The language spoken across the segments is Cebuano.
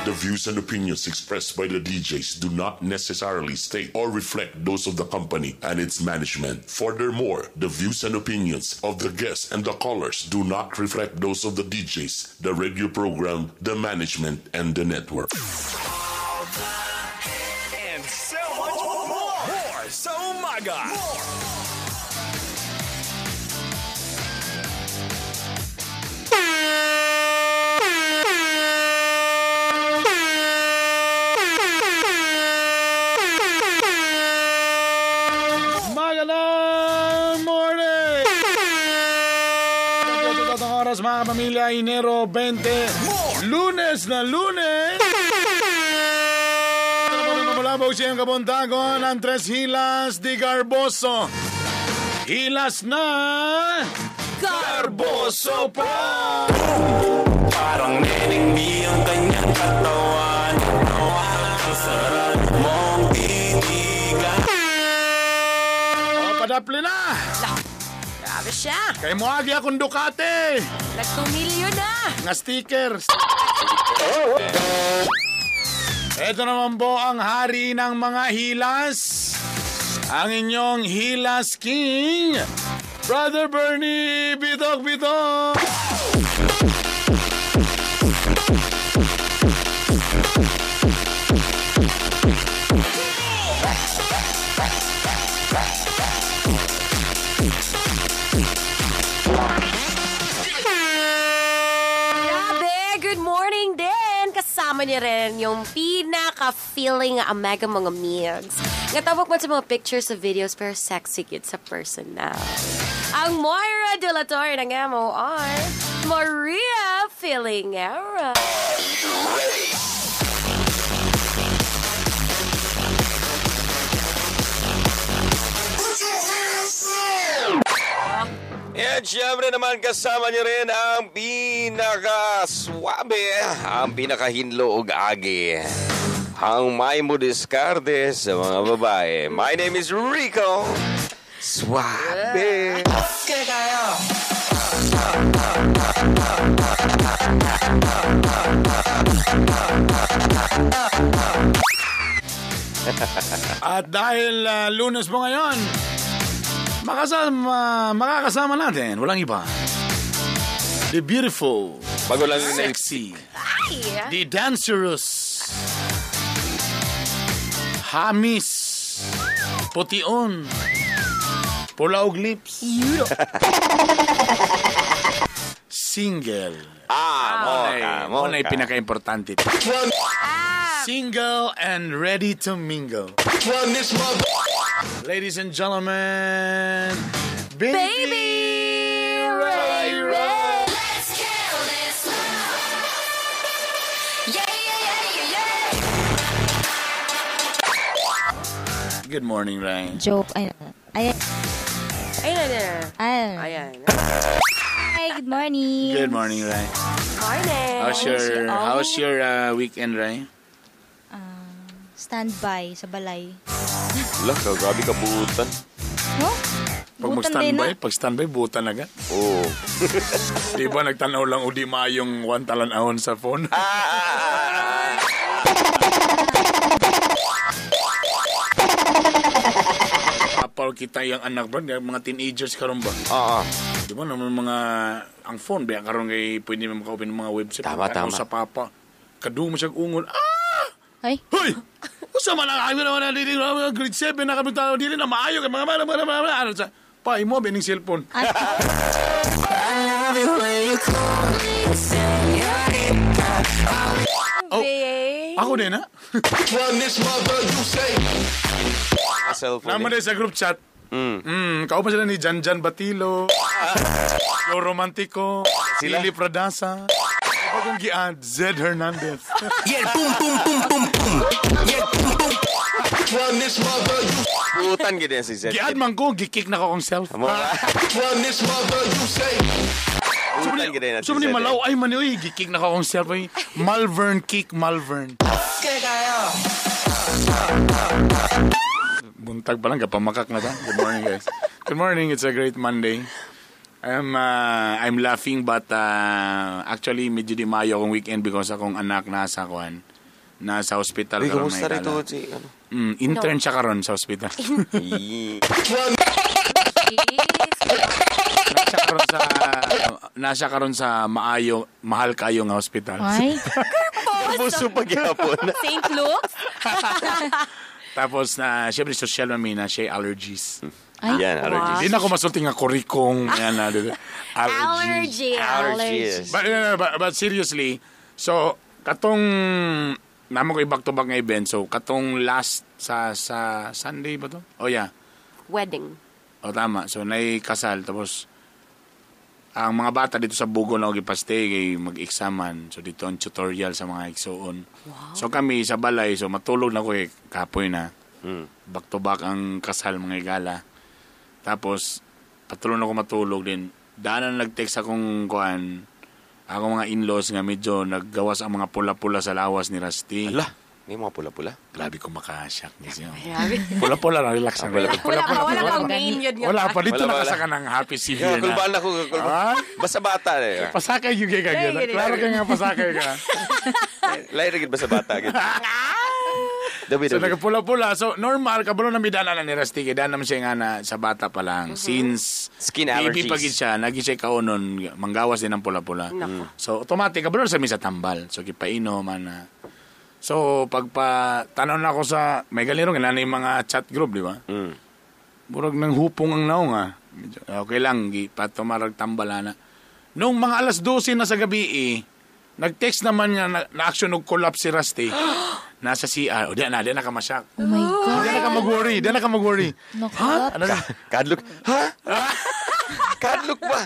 The views and opinions expressed by the DJs do not necessarily state or reflect those of the company and its management. Furthermore, the views and opinions of the guests and the callers do not reflect those of the DJs, the radio program, the management, and the network. And so much more. More sa umaga. More. Magandang morning! 28 oras, mga kapamilya, Enero 20, Lunes na Lunes! Mamulabog siyang kabuntagon ang Tres Hilas di Garboso. Hilas na! Garboso pa! Parang neneng B ang kanyang katawan. Ang sarap mong titigan. O, padapli na! Grabe siya. Kay moagi akong Ducati! Nag 2 million na. Nga stickers. Ito naman po ang hari ng mga hilas. Ang inyong Hilas King, Brother Bernie Bitok Bitok! Grabe. Good morning din. Kasama niya rin yung pinaka-feeling nga amaga mga migs. Nga tawag man sa mga pictures sa videos pero sexy gid sa personal. Ang Moira de la Torre ng MOR, Maria Feelingera. And syempre naman kasama niyo rin ang pinaka-swabe, ang pinakahinlo og agi, ang may mo diskarte sa mga babae. My name is Rico. Swabe. At dahil Lunes po ngayon, makakasama natin, walang iba, the beautiful, Bago lang yung sexy, Ay! the dancerous, hamis, pution, pula og lips, single. Ah, mo ka, mo Mo na ka. pinaka-importante. Single and ready to mingle. Ladies and gentlemen, Baby, Baby Ray Ray. Let's kill this love. Yeah. Good morning, Ray. Joke. Ay, ay, Ayun na. ay. Ayan. Hi, good morning. Good morning, Ray. Morning. How's your weekend, Ray? Standby sa balay. Lah, grabe ka butan. No? Pag Butan din mag-standby, na. pag standby, butan agad. Oo. Di ba nagtanaw lang o di maayong one talan-ahon sa phone? Apal kita yung anak bro, yung mga teenagers karon ba? Oo. Di ba naman mga ang phone ba karon kay pwede man maka-open ng mga website. Tama, Pagkano tama. Sa papa. Kadung mo siya ungol. Ah! Ay, Hoy! Usa man ang ayo naman dili grade 7 na kami tao dili na maayo kay mga mga mga mga ano sa pa imo bining cellphone. ay. Oh. Babe. Ako din ha. Cellphone. Naman din sa group chat. Kauban sila ni Janjan Batilo. Yo Romantico, Sila? Lily Pradasa. Bagong giad, Zed Hernandez. Butan gid yan si Zed. Giad man ko, gikick na ko akong self. Mo ka. Butan gid yan si So many Zed. malaw ay man uy, gikick na ko akong self. Uy. Malvern kick Malvern. Buntag pa lang, kapamakak na ta. Good morning, guys. Good morning. It's a great Monday. I'm laughing but actually medyo di maayo akong weekend because akong anak nasa kuan. Nasa hospital Uy, karon kumusta may rin gala. to si ano? Intern siya karon sa hospital. Ii. Nasa karon sa maayo, mahal kayo nga hospital. Ay, Puso pagyapon. St. Luke's? Tapos na syempre social mami na siya allergies. ay. Yan, allergies. Hindi na ako masulti nga kurikong yan na allergies. Allergy. Allergies. But, no, no, but seriously, so katong namo ko back to back nga event. So katong last sa Sunday ba to? Oh yeah. Wedding. O tama. So nay kasal tapos ang mga bata dito sa Bugo na og ipastay kay mag-examan. So dito ang tutorial sa mga igsuon. So kami sa balay, so matulog na ko eh, kapoy na. Back to back ang kasal mga igala. Tapos patulog na ko matulog din. Daanan nag-text akong kuan akong mga in-laws nga medyo naggawas ang mga pula-pula sa lawas ni Rusty. Ala, may mga pula-pula. Grabe ko makasyak niya. Grabe. Pula-pula na, relax na. Pula-pula. Wala pa, wala pang main yun nga. Wala pa, dito Wala, wala. nakasaka ng happy severe na. Kulbaan ako. Kulbaan. Ah? Basta bata. Eh. Pasakay yung kay kagyan. Ay, Klaro ka nga pasakay ka. Lain na gid basta bata. Gid. Dabi, So dabi. nagpula-pula. So normal, kabalo na midana na ni Rusty. Kaya daan naman siya nga na sa bata pa lang. Since Skin baby allergies. pa gid siya, naging siya kaunon, manggawas din ang pula-pula. Nako. So automatic, kabalo sa mi sa tambal. So gipainom man na. So pagpa tanaw na ako sa may galero nga na yung mga chat group, di ba? Mm. Murag nang hupong ang naong ah. Medyo, okay lang, gi patumarag tambal ana. Nung mga alas 12 na sa gabi eh, nag-text naman nga na-action og collapse si Rusty. Nasa CR. O di na ka masyak. Oh my God. Di na ka mag-worry, di na ka mag-worry. Naku. Ha? Ano na? Kadlok. Ha? Kadlok ba?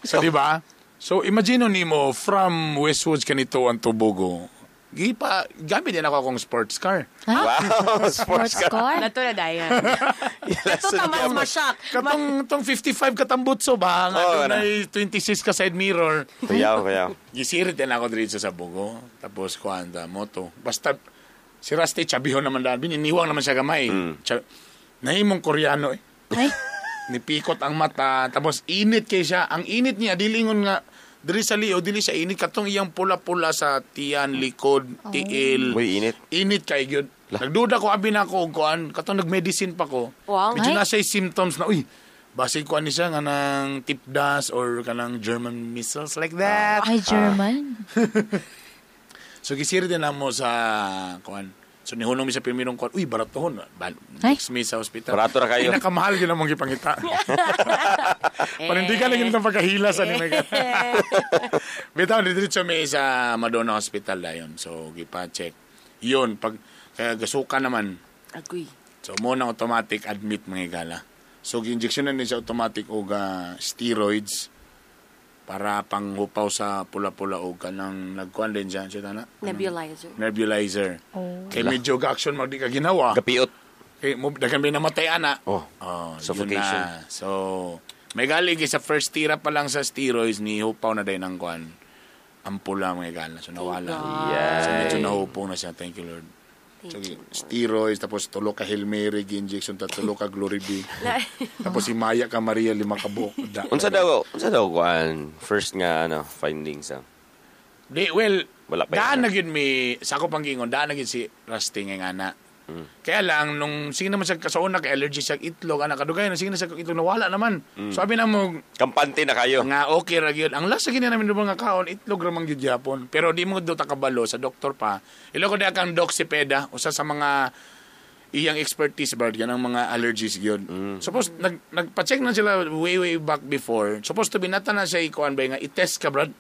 So, di ba? So, imagine nimo from Westwoods kanito ang Tubugo. Gipa, gamit din ako akong sports car. Wow, sports Sports car. car? Nato na dayan. Nato ta mas masyak. Katong tong 55 katambutso ba? Nga Oo, doon ay 26 ka side mirror. Kuyaw, kuyaw. Gisirit din ako dito sa Bugo. Tapos kuan ta moto. Basta si Rusty chabihon naman daan. Bininiwang naman siya gamay. Nahimong Koreano eh. Ay, Nipikot ang mata. Tapos init kay siya. Ang init niya dilingon nga diri sa liyo dili siya init katong iyang pula-pula sa tiyan, likod, tiil. Uy, init. Init kay gyud. Nagduda ko abi na ako og kuan katong nagmedicine pa ko. Wow. Medyo Ay. nasa symptoms na uy basig kuan ni siya nga ng tipdas or kanang German measles like that. ay German. So gisiri din na mo sa kuan. So nihunong mi sa pirmirong kuan, uy baratohon. Ay. Next mi sa ospital. Barato ra kayo. Pinakamahal gyud among gipangita. Panindigan lagi nitong pagkahila sa ni Bitaw diretso mi sa Madonna Hospital dayon. So gipa-check. Yun pag kaya gasuka naman. Agoy. So mo na automatic admit mga igala. So gi-injection na ni siya automatic og steroids para panghupaw sa pula-pula og kanang nagkuan din siya siya tana. Nebulizer. Nebulizer. Oh. Kay medyo ga-action mag di ka ginawa. Kapiot. Kay mo daghan ba namatay ana. Oh. Oh, yun Suffocation. na. So may gali kay sa first tira pa lang sa steroids ni hupaw na din ang kuan. Ang pula mga igala. So nawala. Yeah. So medyo nahupong na siya. Thank you Lord. Thank So, you, Lord. steroids, tapos tulo ka Hail Mary, gi-injection, tulo ka Glory Be. Tapos si Maya ka Maria, lima ka buok. Unsa daw kuan first nga ano findings ah. Di, well, Wala pa daan yun. na gyud mi, sa ako pang gingon, daan na gyud si Rusty nga ana. Kaya lang, nung sige naman siya, sa una, kay allergy siya itlog, anak, kadugay na, sige na siya itlog, nawala naman. Sabi na mo, Kampante na kayo. nga okay ra gyud. Ang last sa gina namin mga kaon, itlog ra man gyud yapon. Pero di mo do takabalo sa doktor pa. Ilo ko di kang Doc Cepeda, usa sa mga iyang expertise ba yan ang mga allergies gyud. Suppose nagpa-check na sila way way back before. Supposed to be nata na siya ikuan ba nga i-test ka brad.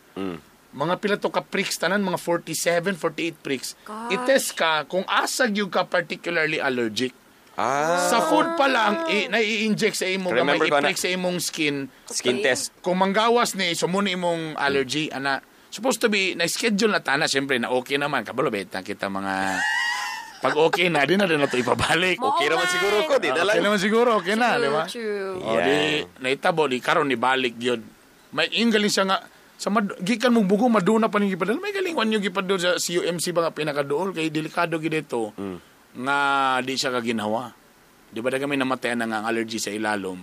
Mga pila to ka pricks tanan mga 47, 48 pricks. Gosh. I-test ka kung asa gyud ka particularly allergic. Ah, Sa food pa lang nai-inject sa imong gamay, Remember ko na. i-prick sa imong skin skin test. kung manggawas ni sumuni imong allergy ana supposed to be na schedule na tana syempre na okay naman kabalo beta kita mga pag okay na di na rin na to ipabalik. Okay naman siguro ko, di na Okay lang. naman siguro okay na, di ba? True. O di naitabo di karon ni balik gyud. May inggaling siya nga sa gikan mong bugo maduna pa ning gipadala. May galing wan yung gipadala sa CUMC ba nga pinakaduol kay delikado gid ito nga di siya kaginhawa. Di ba da kami namatayan na nga ang allergy sa ilalom.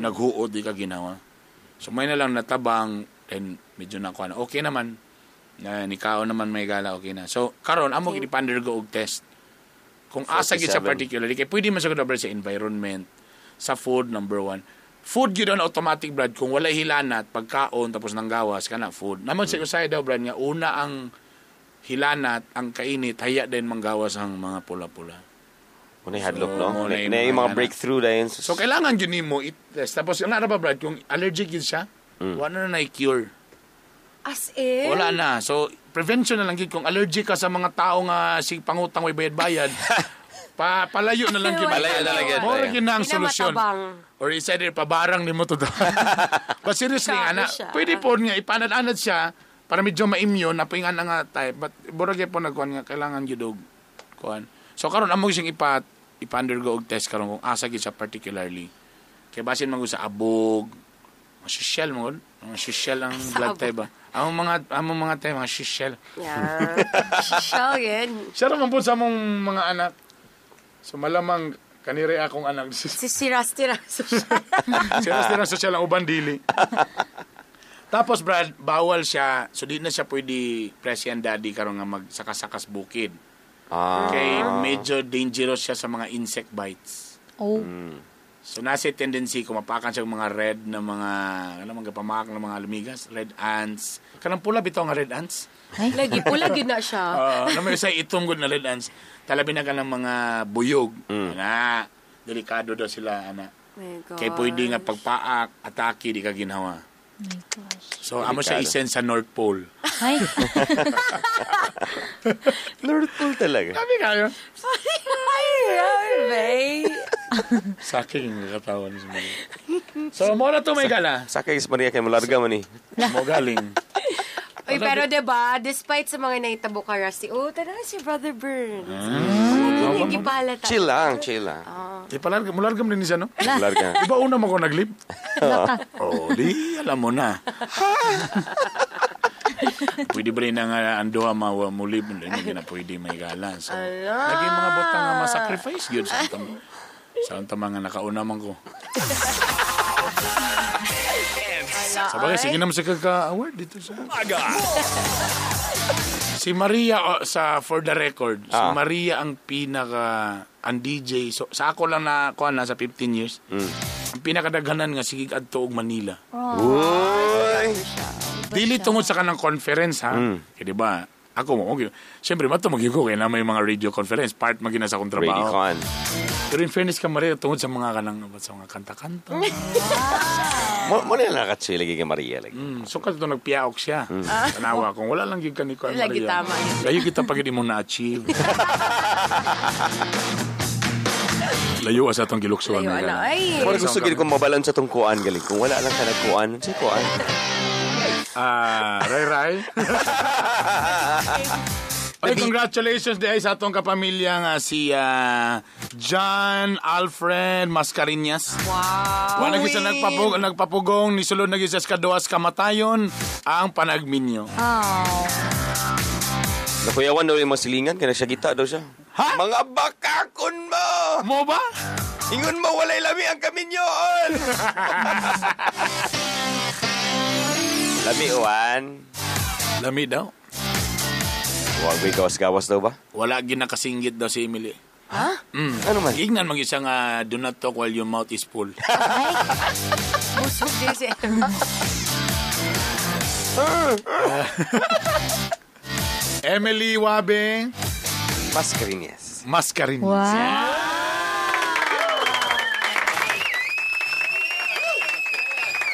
Naghuot di ka ginawa. So may na lang natabang then medyo na kuan. Okay naman. Na nikaon naman may gala, okay na. So karon amo gid undergo og test. Kung asa gid siya 47. particularly kay pwede man sa Brad sa environment, sa food number one. Food gyud ang automatic Brad kung wala hilanat pagkaon tapos nang gawas kana food. Naman sa usay daw Brad nga una ang hilanat ang kainit haya din manggawas ang mga pula-pula. Muna yung hadlok, So, no? muna yung Na yung mga mga breakthrough dahil. So kailangan gyud nimo i-test. Tapos ang ba Brad kung allergic gyud siya, wala na na cure. As in? Wala na. So, prevention na lang gyud kung allergic ka sa mga tao nga sig pangutang way bayad-bayad. Palayo na lang gyud. Palayo na lang gyud. Moro gyud na ang solusyon. Pinamatabang. Or isa dir pabarang nimo to. But seriously, Grabe ana, siya. pwede po nga ipanad-anad siya para medyo ma-immune na po yung ana nga type. But mura gyud po nagkuan nga kailangan gyud og kuan. So karon amo siyang ipa-undergo og test karon kung asa gyud siya particularly. Kay basin man gud sa abog, mga shell mo gud. Mga shell ang Sa blood abog. type ba. Ang mga type mga shell. Yeah. Shell yun. Siya ra man po sa among mga anak. So malamang kanire akong anak. Si Rusty Raso siya. Siya ra social ang uban dili. Tapos Brad, bawal siya. So di na siya pwede presi and daddy karon nga magsakasakas bukid. Ah. Kay medyo dangerous siya sa mga insect bites. Oh. So nasa tendency kumapakan siya og mga red na mga ano mga pamak na mga lumigas, red ants. Kanang pula bitaw nga red ants. Lagi, pula gyud na siya. Oo, uh, may usay itom gud na red ants. Talabi na ka ng mga buyog. Na delikado daw sila ana. My God. Kay pwede nga pagpaak, atake di ka ginhawa. My gosh. So amo siya Delikado. isend sa North Pole. Ay. North Pole talaga. Sabi kayo. Ay, grabe. Sa akin yung katawa ni Maria. So mo na to may gala. Sa kay Maria kay malarga man eh. Mo galing. Uy, pero diba, despite sa mga nahitabo ka, Rusty, oh, tara si Brother Burns. Wala mm. gipahalata. Chill lang, chill lang. Di pala, mulargam din siya, no? Malarga. Di ba una mo ko naglib? Oh, di, alam mo na. Pwede ba rin na nga ang duha mawa mulib? Hindi na pwede may gala. So, lagi mga butang nga masacrifice yun sa untang, sa untang mga nakauna man ko. Sa bagay, sige naman sa kaka-award dito sa... Si Maria, oh, sa for the record, si Maria ang pinaka, ang DJ, so, sa ako lang na, kuha na, sa 15 years, ang pinakadaghanan nga, sige adto og Manila. Uy! Dili tungod sa kanang conference, ha? Kaya di ba, ako mo, okay. Siyempre, mato magyugo ko, kaya na may mga radio conference, part magina sa akong trabaho. Radicon. Pero in fairness ka, Maria, tungod sa mga kanang, sa mga kanta-kanta. Mo na nakachill lagi kay Maria lagi. So ka ito nagpiaok siya. Tanawa, kung wala lang gyud ka ni Kuan Lagi Maria. tama yun. Layo kita pag hindi mo na-achieve. Layo sa atong giluksuan. Layo, na ano, gala. ay. Mura gusto gid kong mabalon sa tong kuan galing. Kung wala lang ka nagkuan, unsay kuan? Ah, Ray Ray. Ay, congratulations di ay sa atong kapamilya nga si John Alfred Mascareñas. Wow. Wala gyud sa nagpapugong ni sulod na gyud sa kaduas kamatayon ang panagminyo. Oh. Nakuyawan daw yung mga silingan kay nagsagita daw siya. Ha? Mga bakakon mo! Mo ba? Ingon mo walay lami ang kaminyoon. Lami uwan. Lami daw. Wag may gawas-gawas daw ba? Wala ginakasinggit daw si Emily. Ano man? Gignan mag isang do not talk while your mouth is full. Busog din si Emma. Emily Wabe Mascareñas. Mascareñas. Wow.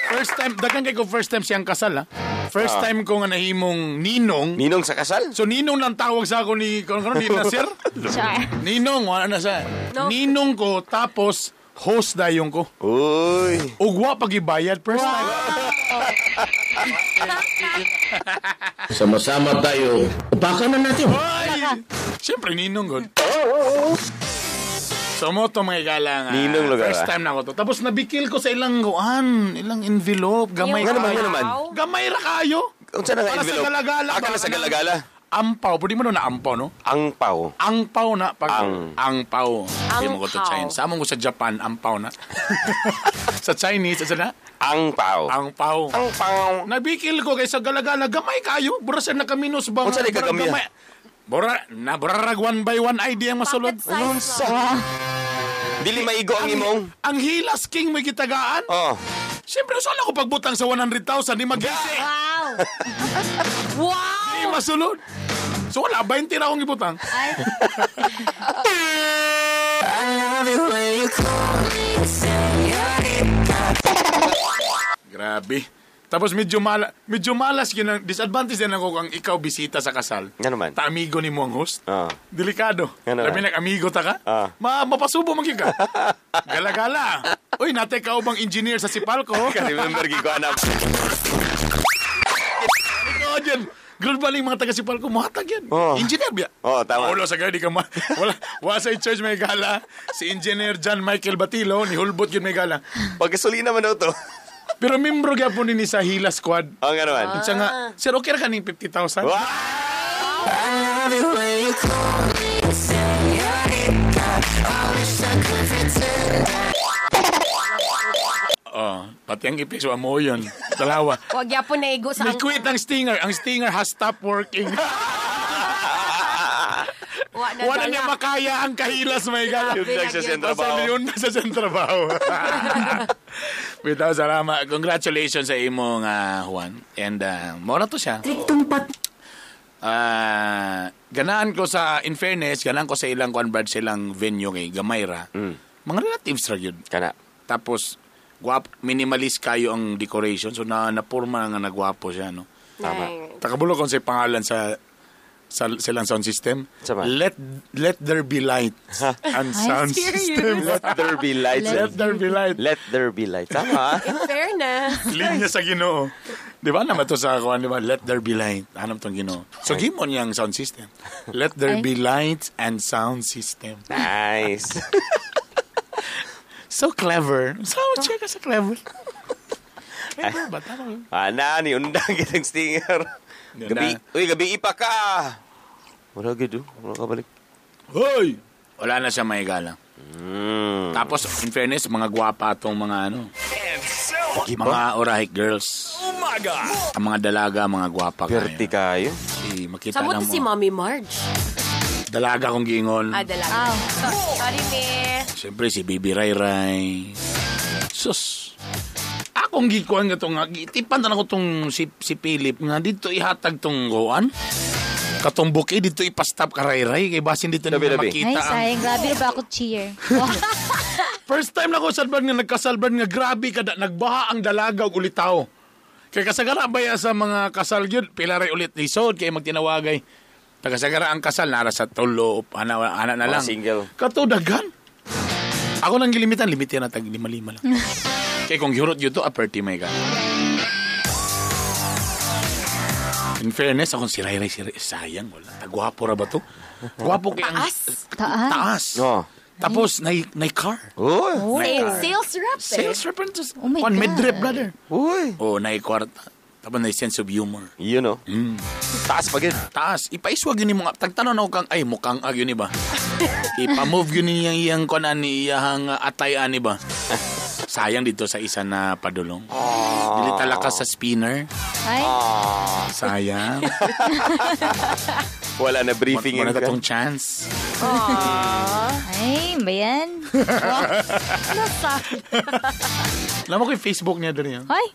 First time, dagan kay ko first time siyang kasal ha. First time ko nga nahimong ninong. Ninong sa kasal? So ninong lang tawag sa ako ni kung ano ni Nasir. Char. Ninong wala na sa. No. Ninong ko tapos host dayon ko. Uy. Ugwa pagibayad first time. Sama-sama tayo. Upakan na natin. Ay! Siyempre ninong god. So mo to mga igala nga. Ninong lugar, First ah. time na ako to. Tapos nabikil ko sa ilang kuan, ilang envelope, gamay Nga naman, kayo. nga naman. Gamay ra kayo. Unsa na nga Para sa envelope? galagala Ah, ba? kana sa galagala. Ampaw, pwede mo na ampaw, no? Angpaw. Angpaw na pag Ang. angpaw. Hindi mo ko to Angpaw. Chinese. Sa amon ko sa Japan, ampaw na. Sa Chinese, asa na? Angpaw. Angpaw. Angpaw. Nabikil ko kay sa galagala, gamay kayo. Bura siya nakaminos ba? Unsa di ka Bura gamay? gamay. Bura, na burarag one by one ID ang masulod. Pocket size lang. Dili maigo ang imong. Ang hilas king may gitagaan. Oh. Siyempre, saan ako pagbutang sa 100,000? Di magisi. Wow! Wow! Di masulod. So wala, 20 na akong ibutang. Ay, Grabe. Tapos medyo malas yun ang disadvantage din ako kung ikaw bisita sa kasal. Nga naman. Ta amigo ni mo ang host. Ah. Delikado. Nga naman. Labi nag amigo ta ka. Ah. Mapasubo man gyud ka. Gala-gala. Uy, nate ka bang engineer sa Sipalco? Ka-remember gid ko anak. Ikaw dyan. Grabe ba mga taga Sipalco? Muhatag yan. Oh. Engineer biya. Oo, tama. Ulo sa di ka ma... Wala, wala sa church may gala. Si Engineer John Michael Batilo, ni Hulbot yun may gala. Pagkasulina man daw to. Pero membro gyapon ni sa Hila Squad. Oh, nga naman. Siya nga, sir, okay ra ka ning 50,000? Wow! Oh, pati ang ipis, wa mo yun. Dalawa. Wag yapon na igo sa May quit ang stinger. Ang stinger has stopped working. Wa na Wala dala. niya makaya ang kahilas, may gala. Yun lang sa siyang Basta trabaho. yun na sa siyang trabaho. Bitaw, salamat. Congratulations sa imong Juan. And mora to siya. Ganaan ko sa, in fairness, ganaan ko sa ilang kuan brad sa ilang venue kay Gamayra. Mga relatives ra yun. Kana. Tapos, guwap, minimalist kayo ang decoration. So, na, napurma nga nagwapo siya, no? Tama. Takabulo kung sa pangalan sa silang sound system. Sama. Let there be light and sound serious? system. Let there be light. Let there be light. Let there be light. Tama. In fairness. Linya sa Ginoo. Di ba naman to sa kuan, di ba? Let there be light. Hanap tong Ginoo. So gimon niyang sound system. Let there Ay. be light and sound system. Nice. So clever. So check sa clever. Clever ba? Tama. Ana, ni undang kitang stinger. Yun Gabi, na. uy, gabi ipa ka. Wala gid, oh. Wala ka balik. Hoy! Wala na siya may gala. Tapos, in fairness, mga gwapa atong mga ano, And so much mga orahik girls. umaga. Ang mga dalaga, mga gwapa kayo. Perti kayo. Eh, makita Samot na si mo. Mommy Marge. Dalaga kong giingon. Ah, dalaga. Sorry, me. Siyempre, si Bibi Ray Ray. Sus. Akong gikuan nga itong, tipan na ko tong si Philip nga dito ihatag tong goan. Katong buki dito ipastop ka Ray Ray. Kay basin dito Labi, nila labi. makita. ay ang- sayang. Grabe na ba ako cheer? Wow. First time na ko salban nga nagkasalban nga grabe kada nagbaha ang dalaga og ulitaw. Kay kasagara baya sa mga kasal gyud pila ray ulit lisod kay magtinawagay. Tagasagara ang kasal nara sa tulo ana ana na Mga lang. single. Kato daghan. Ako nang gilimitan limitin na tag lima-lima lang. Kay kung gihurot gyud to aperti may ka. In fairness, akong si Ray Ray, si Ray, sayang, wala. Tagwapo ra ba to? Gwapo kay ang... Taas. Taas. Taas. Oh. Tapos, nay car. Uy. Sales rep eh. Sales representative. Oh my One God. mid-rep, brother. Uy. Oh, nay kwarta. Tapos nay sense of humor. Yun, oh. Taas pa gid. Taas. Ipaiswag yun yung mga... Tagtanon ako kang... Ay, mukhang ag yun iba. Ipamove yun niyang iyang kunan ni iyang atay ani ba? Sayang dito sa isa na padulong. Dili talaka sa spinner. Ay, Sayang. Wala na briefing. Wala yun ka. tong chance. ay, ba yan? Wow. Alam mo ko yung Facebook niya doon yun. Ay,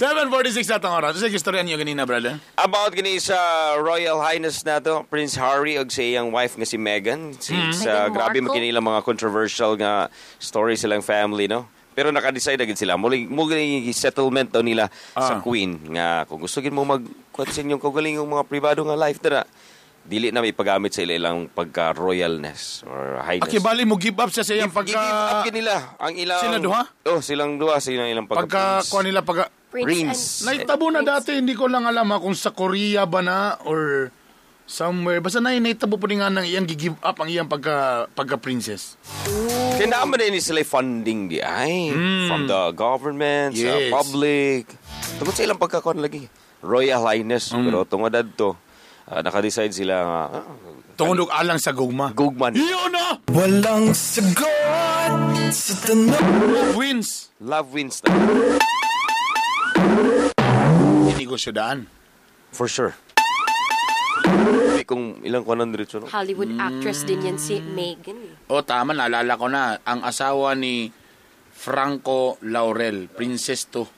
7:46 na itong oras. Sige, istorya niyo ganina, brother. About gini sa Royal Highness na to, Prince Harry og sa iyang wife nga si Meghan. Since Meghan grabe Markle. man kini mga controversial nga story silang family, no? Pero naka-decide na gid sila. Muli mo gini settlement daw nila sa queen nga kung gusto gid mo mag kuwan sa inyong kaugalingong mga pribado nga life dira, dili na may ipagamit sa ilang pagka royalness or highness. Okay, bali mo give up siya sa iyang pagka... Give up gid nila ang ilang Sila duha? Oh, silang duha silang ilang pagka, Pagka, kuha nila, pagka... Prince. Naitabo na dati, hindi ko lang alam ha, kung sa Korea ba na or somewhere. Basta na naitabo po nga ng iyang give up ang iyang pagka princess. Kaya naman din sila funding di ay from the government, sa Yes. public. Tungkol sa ilang pagkakon lagi. Royal Highness pero tungod adto naka-decide sila nga Tungod og alang sa gugma. Gugman. Yun na! Walang sagot sa tanong. Love wins. Love wins na. Negosyo daan. For sure. Di kung ilang kuwanan diretso, no? Hollywood actress din yan si Megan. Eh. Oh, tama. Naalala ko na. Ang asawa ni Franco Laurel, princess to.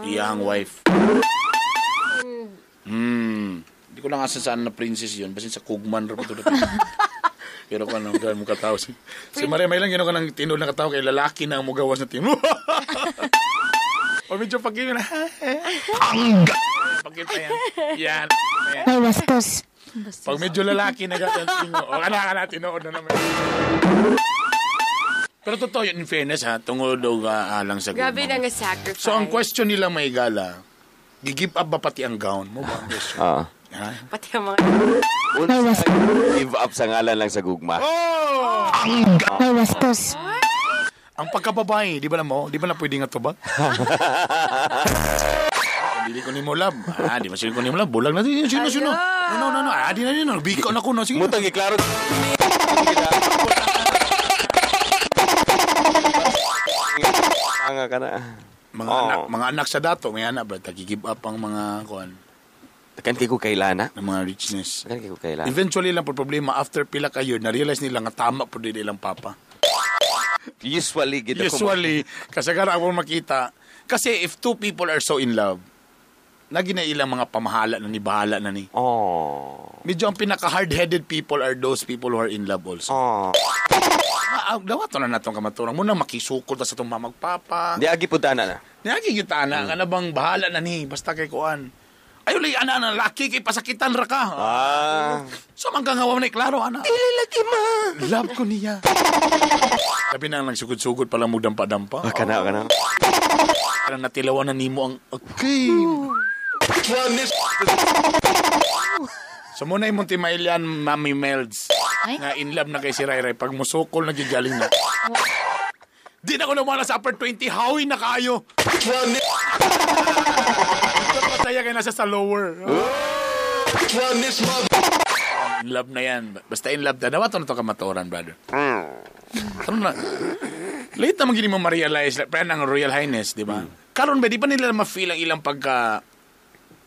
Iyang wife. Hindi ko lang asa saan na princess yun. Basin sa Kugman. Pero kung ano, gano'n mo katao. Si Maria, may lang gano'n ka ng tinod na katao kay lalaki na ang mugawas na tinod. O medyo pag na. Pagkita yan. Yan. Yan. Ay, bastos. Pag medyo lalaki na gano'n tingo. O anak na, tinuod na naman. Pero totoo yun, in fairness ha, tungod og alang sa Grabe gugma. na nga sacrifice. So ang question nila may gala, gi-give up ba pati ang gown mo ba ang question? Ah. Ha? Pati ang mga... Unsa give up sa ngalan lang sa gugma. Oh! Ay, bastos. Ang pagkababae, di ba na mo? Di ba na pwede nga to ba? Dili ko ni mo love. Ah, di ba sino ko ni mo love? Bulag na. Sino, sino? No, no, no, no. Ah, di na, di na. Biko na ko, no. Sige. Mutang giklaro. Anga ka na. Mga Oo. anak, mga anak sa dato, may anak ba? Tagi-give up ang mga kuan, Takan kay ko kailana. ng mga richness. Takan kay ko kailana. Eventually lang po problema, after pila kayo, na-realize nila nga tama po din ilang papa. Usually gid ako. Usually, kasagara ako makita. Kasi if two people are so in love, lagi na ilang mga pamahala na ni, bahala na ni. Oh. Medyo ang pinaka hard-headed people are those people who are in love also. Oh. Dawa to na natong kamaturang. Muna makisukol ta sa itong mamagpapa. Di agi pud ana na. Niagi gyud ana, nga na bang bahala na ni, basta kay kuan. Ayo lay ana na laki kay pasakitan ra ka. Ah. So man kang hawa na klaro ana. Dili lagi ma. Love ko niya. Labi na lang nagsugod-sugod pa lang mo dampa-dampa. Ah, kana kana. Parang natilawan na nimo ang okay. So muna yung Montimailian, Mami Melds. Ay? Nga in love na kay si Ray Ray. Pag musukol, nagigaling na. Di na ko namana sa upper 20. Hawi na kayo. Masaya kayo nasa sa lower. In love na yan. Basta in love na. Dawa to na to kamatuoran, brother. Ano na? Late naman gini mo ma-realize. Pero ang Royal Highness, di ba? Karon ba, di ba nila ma-feel ang ilang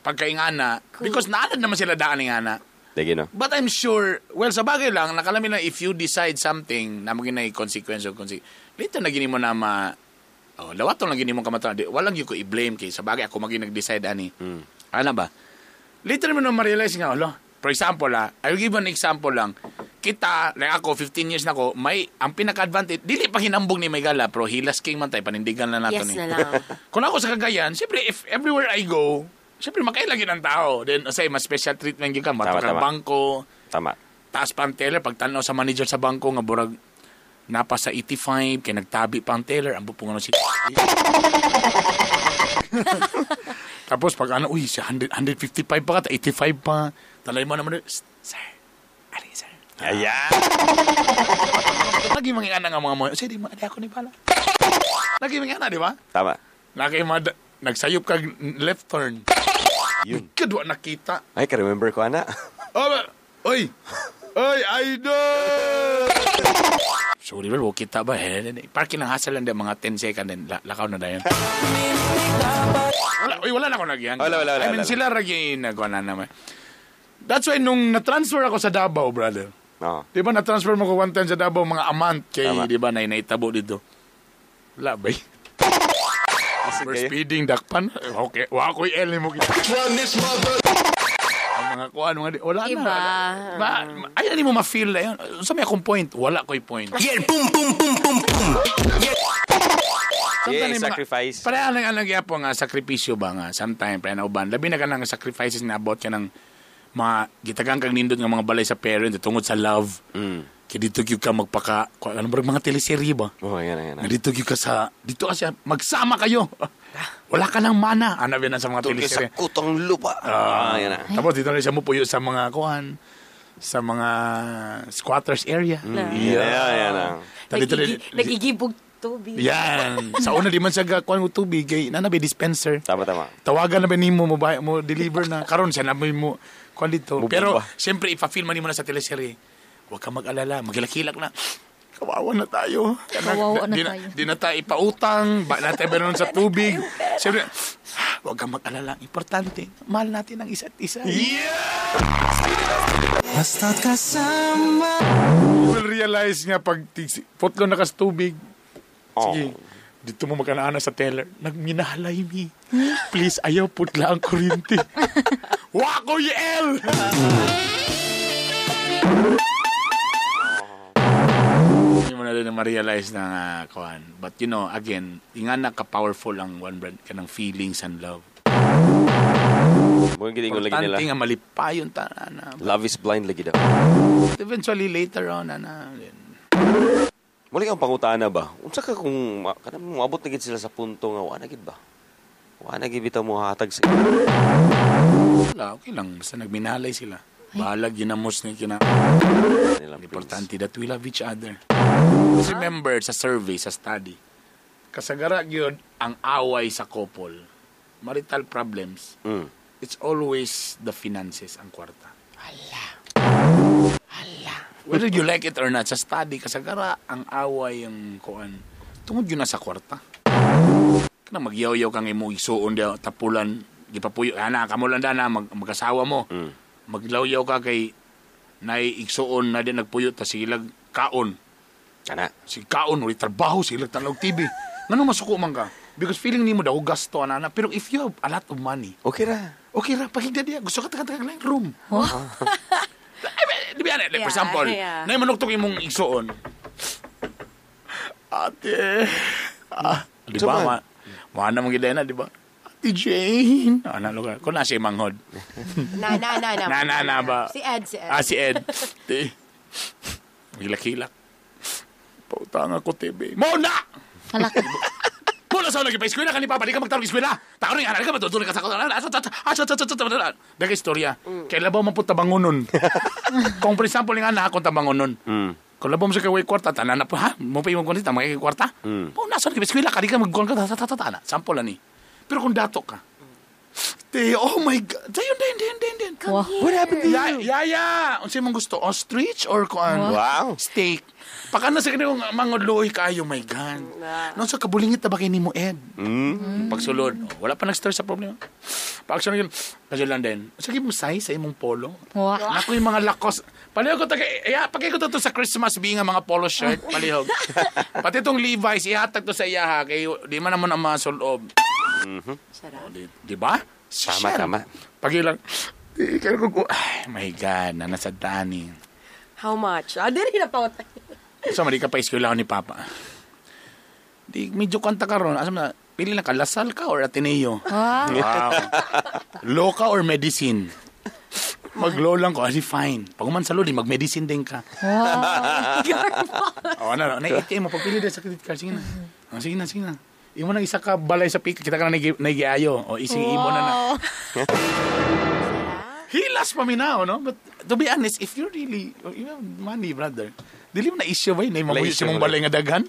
pagkaingana? Because naanad naman sila daan ingana. Lagi no. But I'm sure, well, sa bagay lang, nakalami na if you decide something, na maging na consequence o consequence, later na gini mo na ma, oh, lawaton lang gini mo kamatuoran. Di, walang yun ko i-blame kay sa bagay ako maging nag-decide ani. Ano ba? Later mo na ma-realize nga, alo, for example, I will give an example lang. Kita, like ako, 15 years na ko, may, ang pinaka-advantage, dili pa hinambog ni Megala, pero hilas king man tayo, panindigan na nato Yes ni. na lang. Kung ako sa Cagayan, siyempre, if everywhere I go, siyempre, makailagin ang tao. Then, say, mas special treatment gyud ka, Tama, mato ka tama. bangko, Tama. taas pa ang teller, pagtanaw sa manager sa bangko, nga burag, napa sa 85, kay nagtabi pa ang teller, ang bupong ano si Tapos pag ano, uy, si 100, 155 pa ka, 85 pa. Talay mo naman, sir, ali sir. Ayan. Lagi mga ana nga mga mo, di mo, di ako ni pala. Lagi mga ana, di ba? Tama. Lagi mga, nagsayop kag left turn. Yun. Kadwa nakita. Ay, ka-remember ko ana. Oh, oy! Oy, idol! Sorry, bro, kita ba? Eh, Parking ng hassle lang din, mga 10 second din. Lakaw na dayon. Wala, oy, wala na ako nagyan. Wala, wala, wala, I mean, wala. sila ragi nagawa na naman. That's why nung na-transfer ako sa Davao, brother. Oo. Di ba na-transfer mo ko one time sa Davao, mga amant kay, Tama. di ba, na naitabo dito. Wala ba? We're kayo? speeding, dakpan. Okay, wa ko'y L mo kita. Ang mga kuan, mga di, wala Iba. na. Ma, ay, ano mo ma-feel na yun. Sa may akong point, wala ko'y point. Yeah, boom, boom, boom, boom, boom. Yeah, Sometimes yung mga- sacrifice. Pareha lang ang nagyapo nga sakripisyo ba nga sometimes pareha na uban. Labi na ka ng sacrifices na abot ka ng mga gitagang kag nindot nga mga balay sa parents tungod sa love. Kaya dito gyud ka magpaka ano ba mga teleserye ba? Oh, yan, yan. Nga dito gyud ka sa dito kasi magsama kayo. Wala ka ng mana. Ano ba na sa mga Tulog sa teleserye? kutong lupa. Ah, yan na. Tapos dito na siya mupuyo sa mga kuan sa mga squatters area. Yeah, yan na. Tapos dito Nag-igibog tubig. Yan. Sa una di man siya gakuan og tubig kay nana ba dispenser. Tama, tama. Tawagan na ba nimo mo ba mo deliver na karon siya na mo kuan dito. Mubomba. Pero siyempre ipa-film man nimo na sa teleserye. Huwag kang mag-alala, maghilak-hilak na. Kawawa na tayo. Kawawa na di tayo. Di na tayo ipautang, ba na tayo meron sa tubig. Siyempre, huwag kang mag-alala. Importante, mahal natin ang isa't isa. Yeah! Basta't kasama. You will realize nga pag putlo na kas tubig. Sige, dito mo magkanaana sa teller. Nagminahalay mi. Please, ayaw putla ang kuryente. Wako YL! Hindi mo na rin ma-realize na nga, kuan. But you know, again, nga naka-powerful ang one brand kanang feelings and love. Mo gid ingon lagi nila. Importante nga malipayon ta na. Love is blind lagi daw. Eventually later on ana. Muli ang pangutana ba? Unsa ka kung kanang moabot na gid sila sa punto nga wa na gid ba? Wa na gid bitaw mo hatag sa Wala, okay lang basta nagminalay sila. Bahalag ginamos ni kina. nilang prince. Importante that we love each other. Just remember sa survey, sa study, kasagara gyud ang away sa couple, marital problems, it's always the finances ang kwarta. Hala. Hala. Whether you like it or not, sa study, kasagara ang away ang kuan. Tungod yun na sa kwarta. Kana magyaw-yaw kang imong igsuon diha tapulan, gipapuyo ana kamo lang dana mag-asawa mo. Maglawyaw ka kay nay igsuon na di nagpuyo ta silag kaon. Kana. Si kaon uli trabaho sila tanaw TV. Ngano masuko man ka? Because feeling nimo daw gasto ana pero if you have a lot of money, Okay ra. okay ra pahigda diya. Gusto ka taga lang room. I mean, di ba, like, for Yeah, example, yeah. nay manuktok imong igsuon. Ate. Ah, di ba? Sa man? Ma, na mong na, di ba? Ate Jane. Ano lugar? Kung nasa manghod. Na, na, na, na. Na, na, na ba? Si Ed, si Ed. Ah, si Ed. Te. Hilak-hilak. Pautang ako, TV. Muna! Hala. Muna sa lagi pa eskwela ka ni Papa, di ka magtarong eskwela. Tao rin, anak ka matutulog ka sa Daga istorya. Kay labaw man po tabangonon. Kung for example nga anak akong tabangonon. Kung labaw mo sa kay kwarta, tanan na po ha. Mo pa imong kwarta, mga kwarta. Muna sa lagi pa eskwela ka, di ka magkuhan ka, ta ta ta ta. Sample ani. Pero kung dato ka, te, oh my God. Dayon, dayon, dayon, dayon, dayon. Wow. What happened to Ya, yaya, unsa imong gusto, ostrich or kuan? Wow. Steak. Pagka na sa kaniyong mangodloy kayo, my God. No, sa kabulingit na ba kay nimo Ed? Pagsulod, oh, wala pa nag-start sa problema. Pagsulod yun, kasi lang din. Sige mo size sa imong polo. Wow. Nako yung mga lakos. Palihog ko taga, ya, pagkay ko to sa Christmas bi nga mga polo shirt, palihog. Pati itong Levi's, ihatag to sa iya ha, kay di man naman ang mga sulob. Sarap. Oh, di ba? Tama, Shit. tama. Pagilang, di, kaya ko, ay, my God, na nasa dani. How much? Ah, di rin napangutana. So, mali ka pa eskwela ni Papa. Di, medyo kanta ka ron. Asa mo na, pili lang ka, Lasal ka or Ateneo? Wow. Wow. Law ka or medicine? Mag-law lang ko, asi fine. Pag uman sa law, di mag-medicine din ka. Wow. O, ano, na ATM mo, pagpili din sa credit card, sige na. Oh, sige na, sige na. Imo nang isa ka balay sa pik, kita ka na nagiayo. O, ising imo na na. Hilas paminaw, no? But to be honest, if you really, you have money, brother, dili mo na issue ba yun? Na imong Wala sa issue, imong wala. balay nga daghan?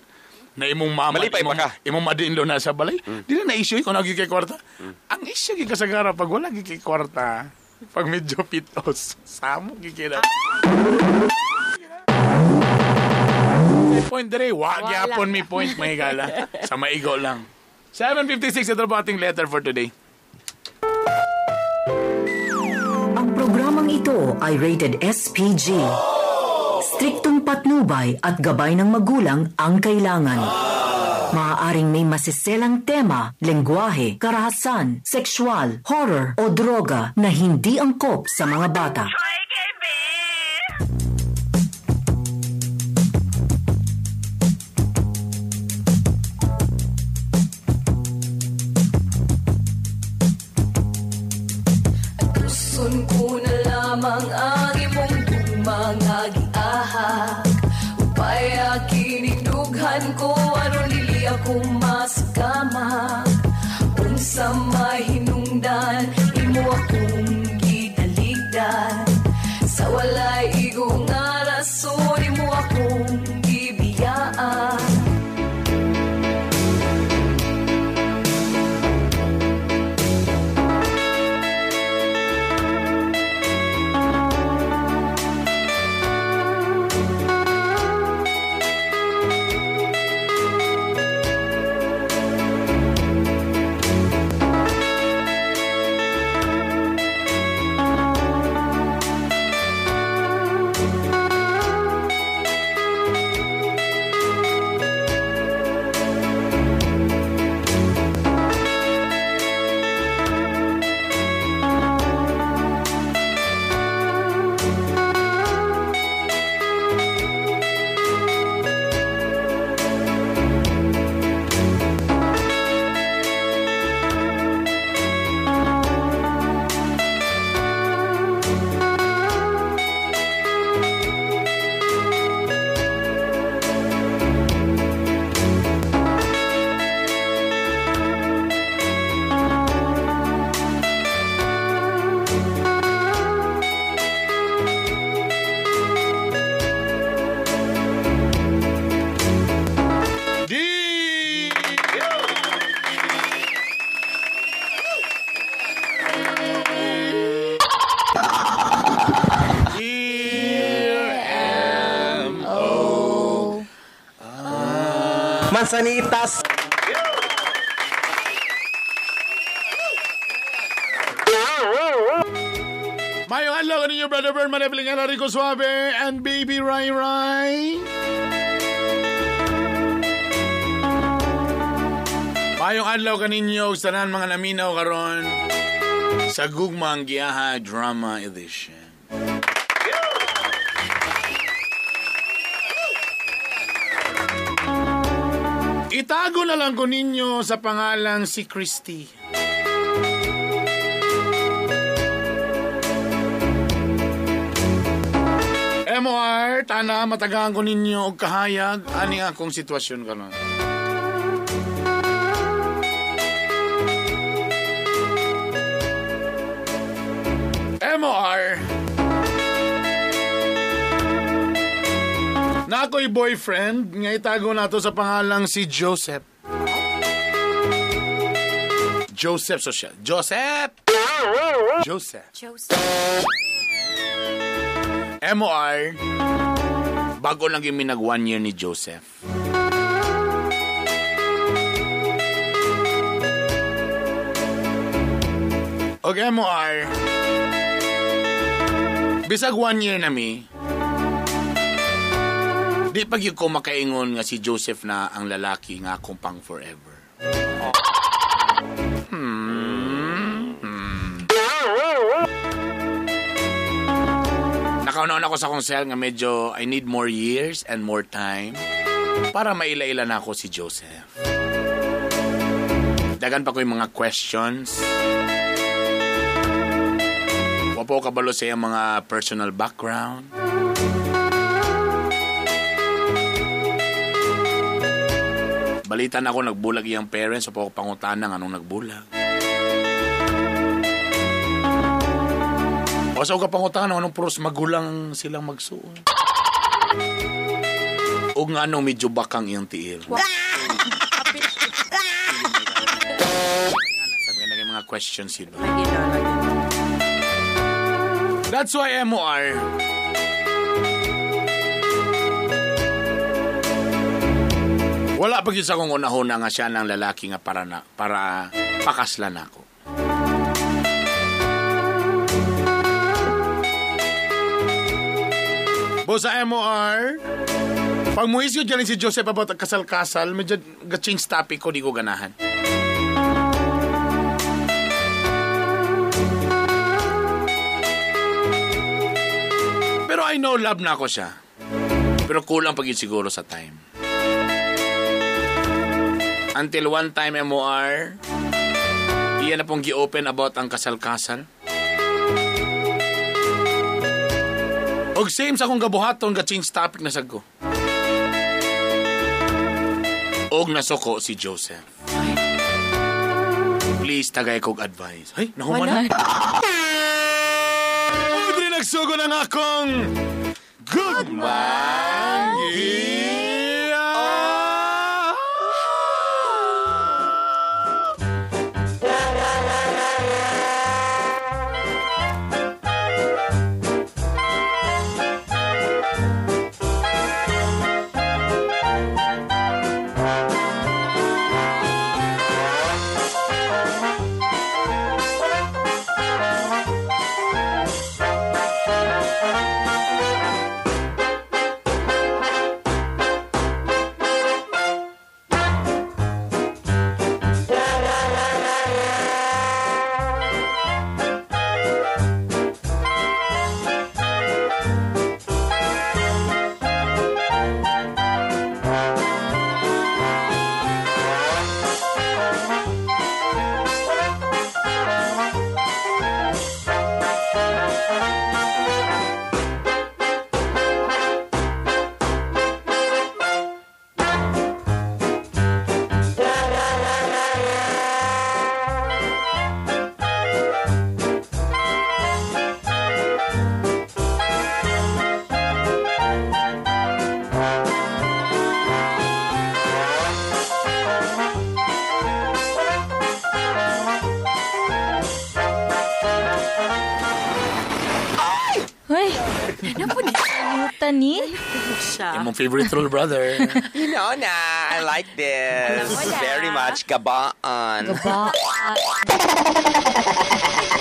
Na imong mama, Malipay pa imong, ka. imong mother-in-law na sa balay? Dili na issue kung nagyud kay kwarta. Ang issue gyud kasagara pag wala gyud kay kwarta, pag medyo pitos, samo gyud kay na. May point dire, wa Wala. gyapon mi point may gala. Sa maigo lang. 7:56 ito po ating letter for today. Ang programang ito ay rated SPG. Striktong patnubay at gabay ng magulang ang kailangan. Maaaring may masiselang tema, lengguwahe, karahasan, sexual, horror o droga na hindi angkop sa mga bata. Tuson ko na lamang ang imong gugma nga giahak. Upay kininughan ko aron dili ako masakamak. Unsa mahinungdan imo akong gitaligdan. Sa walay igo nga rason imo akong gibiyaan. Mansanitas. Mayong adlaw ninyo, Brother Bern, Maneveling Rico Suave, and Baby Rai Rai. Mayong adlaw kaninyo, ug tanan mga naminaw karon sa Gugmang Giyaha Drama Edition. Itago na lang ko ninyo sa pangalang si Christy. MOR, tana matagaan ko ninyo og kahayag ani akong sitwasyon karon. MOR, na ako'y boyfriend nga itago nato sa pangalang si Joseph. Joseph so siya. Joseph! Joseph. Joseph. MOR, bago lang yung minag 1 year ni Joseph. Og MOR, bisag 1 year na mi, di pag yun ko makaingon nga si Joseph na ang lalaki nga akong pang forever. Nakauna-una ko sa akong cell nga medyo I need more years and more time para maila-ila na ako si Joseph. Dagan pa ko yung mga questions. Wa po kabalo sa iyang mga personal background. Balita na ako nagbulag iyang parents, so po ako pangutana nga anong nagbulag. O sa ka pangutana anong puros magulang silang magsuon. O nga anong medyo bakang iyang tiil. Sabi nga naging mga questions yun. That's why MOR, wala pa gyud sa akong unahuna nga siya ng lalaki nga para pakaslan ako. Bo sa MOR, pag muhis yun dyan si Joseph about kasal-kasal, medyo ga-change topic ko, di ko ganahan. Pero I know love na ako siya. Pero kulang pag yun siguro sa time. Until one time, MOR, iyan na pong gi-open about ang kasal-kasal. Og same sa akong gabuhaton, ga-change topic na sad ko. Og nasuko si Joseph. Please, tagay kog advice. Ay, nahuman na. Audrey, nagsugo na nga akong Good Morning! Ano po ni Yuta ni? siya? Imong favorite role, brother. You know na, I like this. Alam mo na. Very much. Gabaan. Gaba.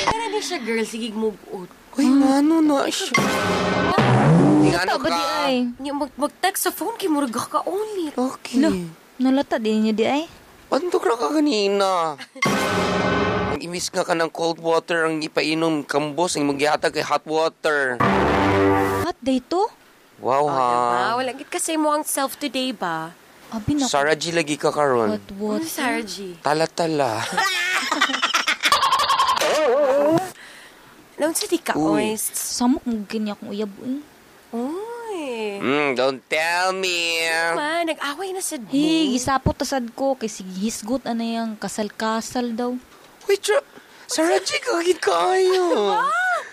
Pero ni siya, girl, sige mugot. Uy, ngano na siya? Ngano Yuta ba ka? di ay? Nya mag-text sa phone kay murag ka only. Okay. Lo, nalata din niya di ay. Antok ra ka kanina. Ang imis nga ka ng cold water, ang ipainom kambos, ang magihatag kay hot water. Hot day to? Wow Oh, ha. diba? Wala gid kasi mo ang self today ba? Abi na. Sarah G lagi ka karon. Hot water. Ano, Sarah G? Tala-tala. Naun sa di ka, Uy. oy. Samok mo ganyan akong uyab uy. Uy. Don't tell me. Ma, nag-away na sa Hey, gisapot tasad ko kay sige hisgot ano yang kasal-kasal daw. Wait, Sarah G, kagit kayo.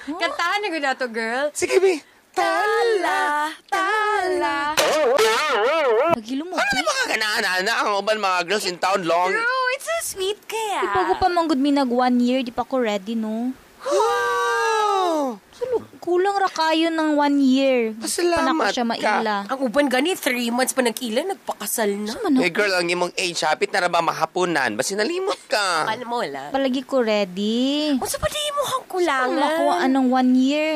Kantahan na gud nato, girl. Sige, be. Tala, tala. Nagilo mo. Ano mga ganaan na ang uban mga girls in town long. True, it's so sweet kaya. Di pa ko pa manggod mi nag 1 year, di pa ko ready no. Wow! Sulo, kulang ra kayo ng 1 year. Pasalamat Pa na ko siya ka. maila. Ang uban gani, 3 months pa nag-ila, nagpakasal na. Sa man Hey girl, ang imong age, hapit na ra ba mahapunan? Basta nalimot ka. Alam mo la. Palagi ko ready. Unsa pa di mo ang kulangan? Makuha anong 1 year.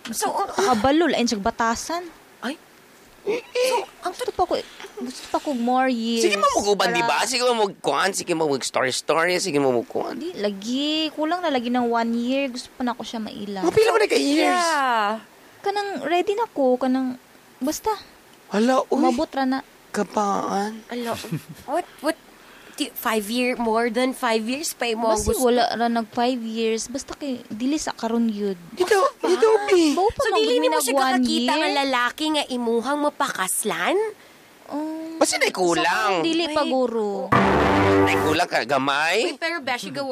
So, Kabalo, lain siya batasan. ay, So, ang gusto pa ko more years. Sige mo mag-uban, Para- di ba? Sige mo mag-kuan, sige mo mag-story-story, sige mo mag-kuan. Di, lagi. Kulang na lagi ng 1 year. Gusto pa na ako siya maila. Mga pila mo na ka years? yeah. Kanang ready na ko. Kanang, basta. Hala, uy. Umabot ra na. Kapaan. Alo, what, 5 year, more than 5 years pa mo ang Basta gusto. wala ra nag 5 years. Basta kay, dili sa karon yun. Dito, dito, bi. Bawo pa So, man dili gud nimo mi siya nag one kakakita year. nga lalaki nga imuhang mapakaslan? Basta na Sa kulang. karon dili pa guro. Nay kulang ka, gamay. Uy, pero beshi ka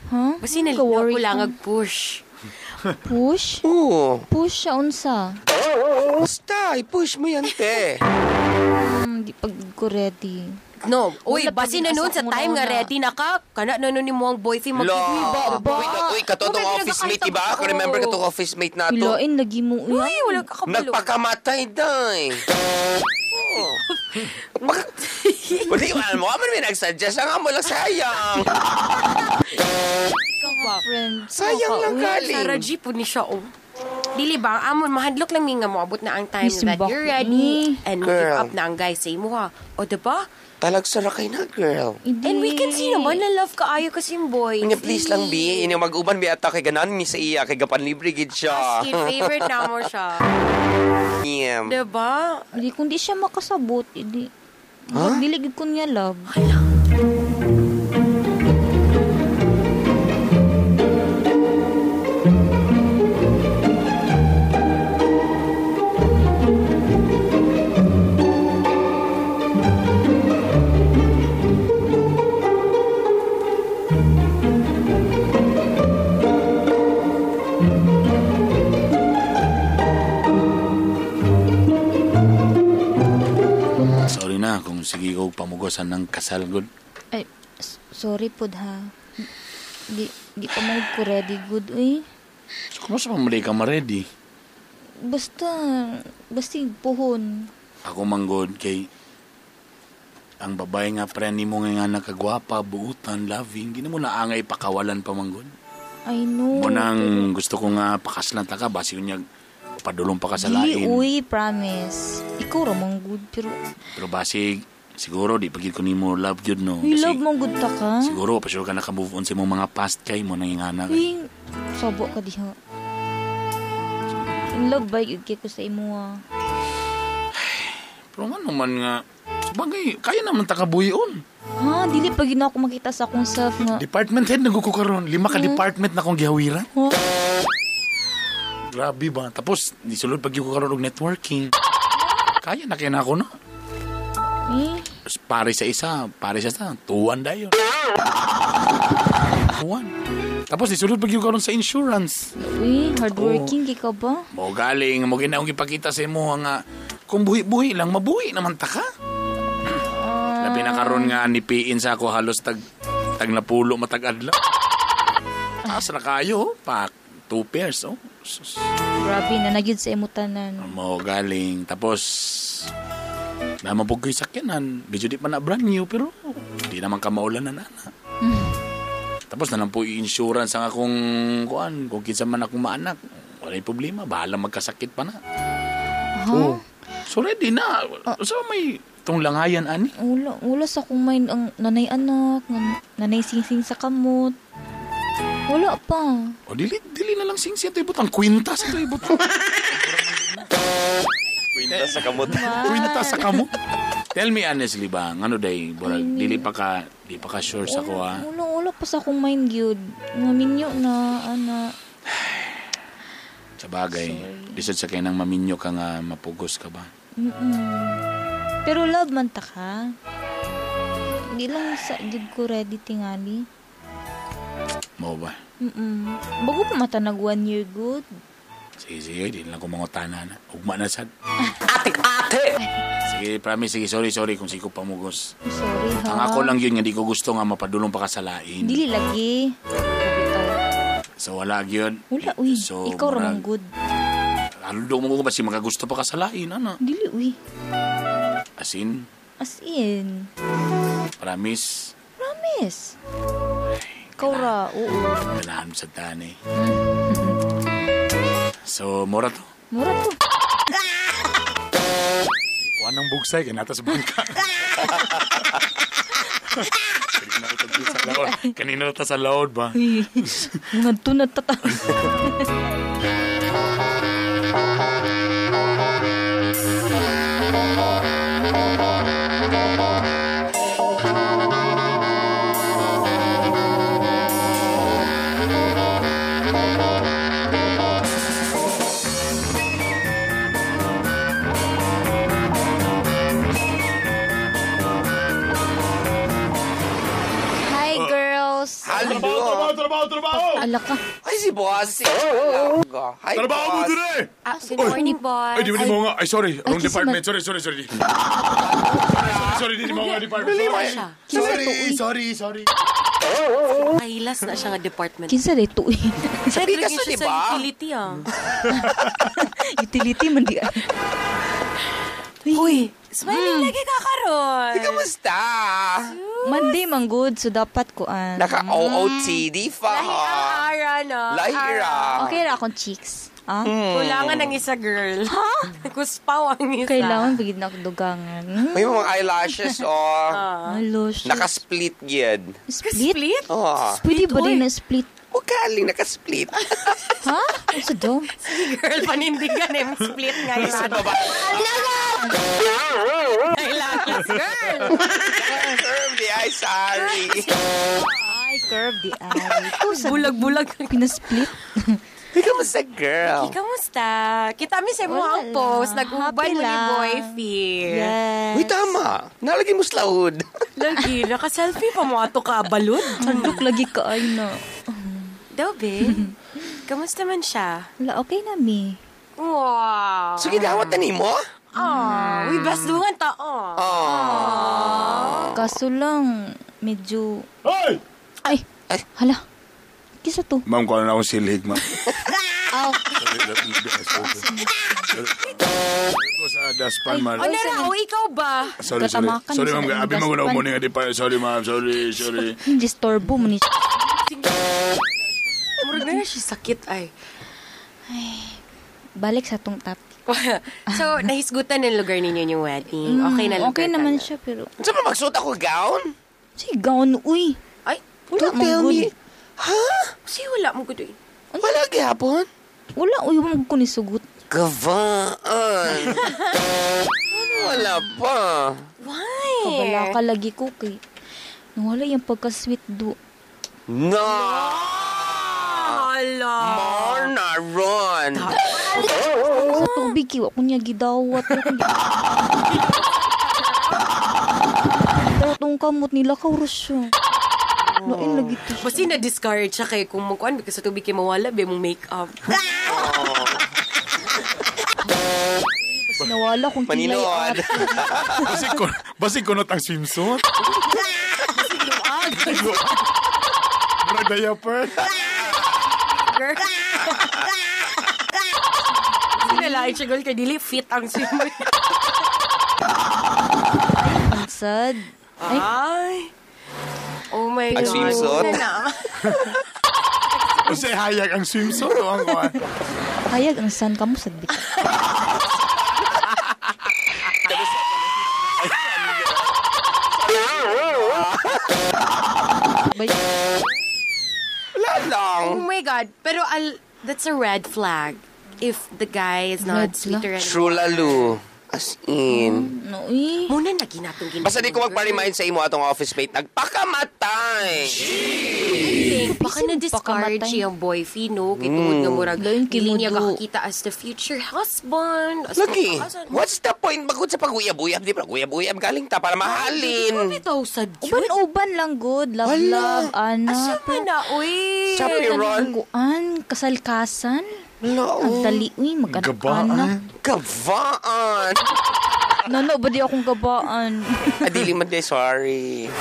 Huh? Basta na Ka-worry kulang ka. ag push. Push? Oo. Push siya unsa. Basta, i-push mo yan, te. Di pag ko ready. No. Uy, Wala pa basi din na noon asa sa time nga una. ready na ka. Kana na noon ni mo ang boyfriend Lo. mag Uy, uy, katong office mate, diba? Ako remember katong office mate na to. Hilain lagi mo. Uy, wala ka kabalo. Nagpakamatay, day. Oo. Wala yung alam mo, man may nagsuggest. Ang amo lang, sayang. Friend. Sayang lang galing. Sarah G po ni siya, oh. Dili ba, ang amon, mahadlok lang mi nga moabot na ang time Miss that you're Mbak. ready and give Girl. up na ang guy sa imo ha. O, diba? Talagsara kay na, girl. And we can see naman na love ka ayo kasi yung boy. Unya, please lang, bi. Ini mag-uban, bi, ata kay ganan mi sa iya. Kay gapan libre, gid siya. Askin, favorite na mo siya. Yeah. Diba? Di kung di siya makasabot, hindi. Huh? Dili gid ko niya love. Hala. Sorry na kung sige ko pamugosan ng kasal good. Ay, sorry pod ha. Di pa man ko ready good uy. So, kumusta pa mali ka ma-ready? Basta basta puhon. Ako manggod kay ang babae nga pre nimo nga nga nakagwapa, buutan, loving, gina mo na angay pakawalan pa manggod. I know. Mo nang gusto ko nga pakaslan ta ka basi unyag padulong pa ka sa Dili lain. uy, promise. Ikaw ra man good pero Pero basi siguro di pagid ko nimo love gyud no. uy, Kasi love man good ta ka. Siguro pa sure ka naka-move on sa imong mga past kay mo nangingana kay. Uy, sabo ka diha. In love ba yun kay ko sa imo ah. Pero nga naman nga sabagay kaya naman ta kabuhion. Ha, dili pa gid na ako makita sa akong self nga. Department head naguko karon, lima ka department na akong gihawiran. Huh? Grabe ba? Tapos nisulod pag ko karon og networking. Kaya na kaya na ako no. Eh, Tapos pare sa isa, pare sa isa, tuwan dayon. Tuwan. Tapos nisulod pag ko karon sa insurance. uy, hardworking kay ka ba? Mo galing, mo ginaong ipakita sa imo nga kung buhi-buhi lang mabuhi naman ta ka. Labi na karon nga nipiin sa ako halos tag tag napulo matag adlaw. Taas na kayo, oh. Pak two pairs oh. Sus. Grabe na nagyud sa imo tanan. Mo galing. Tapos, naman po ko'y sakyanan. Medyo di pa na brand new, pero di naman ka maulanan, ana. Tapos na lang po i-insurance ang akong kuan, kung kinsa man akong maanak. Wala'y problema, bahala magkasakit pa na. Ha? Oh. So ready na. So may tong langayan ani. Wala, wala sa akong mind ang nanay anak, nanay singsing sa kamot. Wala pa. O dili dili na lang singsi ato ibutang kwintas ato ibutang. Kwintas sa kamot. Kwintas sa kamot. Tell me honestly ba, ngano day, burag dili pa ka di pa ka sure sa ko ah. Wala, wala pa sa akong mind gyud. Nga minyo na, ana. Sa bagay, lisod sa kay nang maminyo ka nga mapugos ka ba? Mm-mm. Pero love man ta ka. Hindi lang sa gyud ko ready tingali. Mo ba? Mm-mm. Bago pa mata nag 1 year good. Sige, sige, di na lang ko mangutana na. Ugma na sad. Ate, ate! Sige, promise, sige, sorry, sorry kung siko pamugos. Sorry ha. Ang ako lang yun, nga di ko gusto nga mapadulong pa ka sa lain. Dili lagi. So, wala yun. Wala uy. So, Ikaw ra man murag- good. Aludong mo ko ba si makagusto pa ka sa lain, ano? Dili uy. As in, As in. promise, Promise. Ikaw ra, oo. ganahan mo sa tani. So, mura to. Mura to. Kuha ng bugsay, kaya nata sa bangka. Kanina na ta sa laod ba? Uy. Mga tunat tata. Hi, girls. Hello. Trabaho, trabaho, trabaho! Ala ka. Ay, si boss. Hi, Trabaho mo boss. dire! Ah, good morning, boss. Ay, di ba di mo nga? Ay, sorry. Wrong kasi department. Sorry, sorry, sorry. Sorry, di mo nga department. Sorry. Sorry, sorry, sorry. Kahilas na siya nga department. Kinsa day tuig. Siya, Picasso, siya di sa ba? utility, ah. Utility man di. Uy, smiling lagi ka karon. Kamusta? Monday man good so dapat kuan. Naka-OOTD pa, Lahi ha? ang ara, no? Lahi ra. Okay ra akong cheeks. Ah? Kulangan ng isa, girl. Ha? Kuspaw ang isa. Kailangan bigid na ako dugangan. May mga eyelashes, oh. Alo, Naka-split gid. split? Split? Oh. Pwede ba uy. din na split? O galing, naka-split. Ha? Ano sa daw? Sige, girl, panindigan eh. Split nga yun. Sa baba. Eyelashes, girl. Curve the eye, sorry. Ay, curve di ay. Bulag-bulag. Pinasplit? Ay, kamusta, girl? Kamusta? Kita mi sa mo Wala ang post. lang. Nag-uban Happy mo ni lang. boyfie. Yes. Uy, tama. Nalagay mo sa lahod. Lagi, naka-selfie pa mo ato ka, balod. Sandok lagi ka ay na. Daw, be. Kamusta man siya? Wala, okay na mi. Wow. So, gidawat na nimo? Ah, uy, basdungan ta, oh. Oh. Kaso lang, medyo... Hoy! Ay! Ay. Hala. Kisa to. Ma'am, kuha na akong silhig, ma'am. Aw. Ko sa daspan, ma'am. Ano na, oh, ikaw ba? Sorry, sorry. Katamakan Sorry, sa ma'am. Abi mo na daspan. mo nga di pa. Sorry, ma'am. Sorry, sorry. Hindi storbo mo ni... Murag na na siya sakit, ay. Balik sa tong topic. So, nahisgutan ng lugar ninyo yung wedding. Okay na lugar Okay ka naman na. siya, pero... Saan ba magsuot ako gown? Sige, gown, uy. Ay, Wala Don't tell man me. good. Ha? si wala mo good eh. Wala gihapon? Wala, uy. Wala ko ni sugot. Gavaan. Ano wala pa? Why? Kabala ka lagi ko kay... Nawala yung pagka-sweet do. No! Hala. More na ron. Sa tubig, kiwa ko niya gidawat. Dawat tong kamot nila, kauros siya. Lain lagi to siya. Basta na-discourage siya kay kung magkuhan because sa tubig kay mawala be mong makeup. Basta nawala kung kilay Maninood. Basig kunot ang swimsuit. Murag diaper. Girl. Nalain siya, girl, kay dili fit ang swimwear. Ang sad. Ay, Ay. Oh my Ang God. swimsuit? Wala na. Unsay hayag ang swimsuit o ang kuan? hayag ang san kamo sad bitaw. Bay- Wala lang. Oh my God. Pero that's a red flag. If the guy is not Red flag? sweeter anymore. True lalo. As in. No, eh. Muna na ginatong ginatong. Basta di ko magpa-remind sa imo atong office mate, nagpakamatay! Think, baka na-discourage Pakamatay. yung boyfriend, no? Kay tungod nga murag, Lain kay dili niya Mudo. kakakita as the future husband. As Lagi, husband. what's the point? Bagod sa pag-uyab-uyab, di ba? Uyab-uyab galing ta para mahalin. Bitaw sa Uban-uban lang good. Love, Wala. love, ana. Asa man na, uy. Sabi ron. Kuan, kasalkasan. Wala, Ang oh. dali, uy, mag-anak-anak. Gabaan. Nano, ba di akong gabaan? Adili man di, sorry.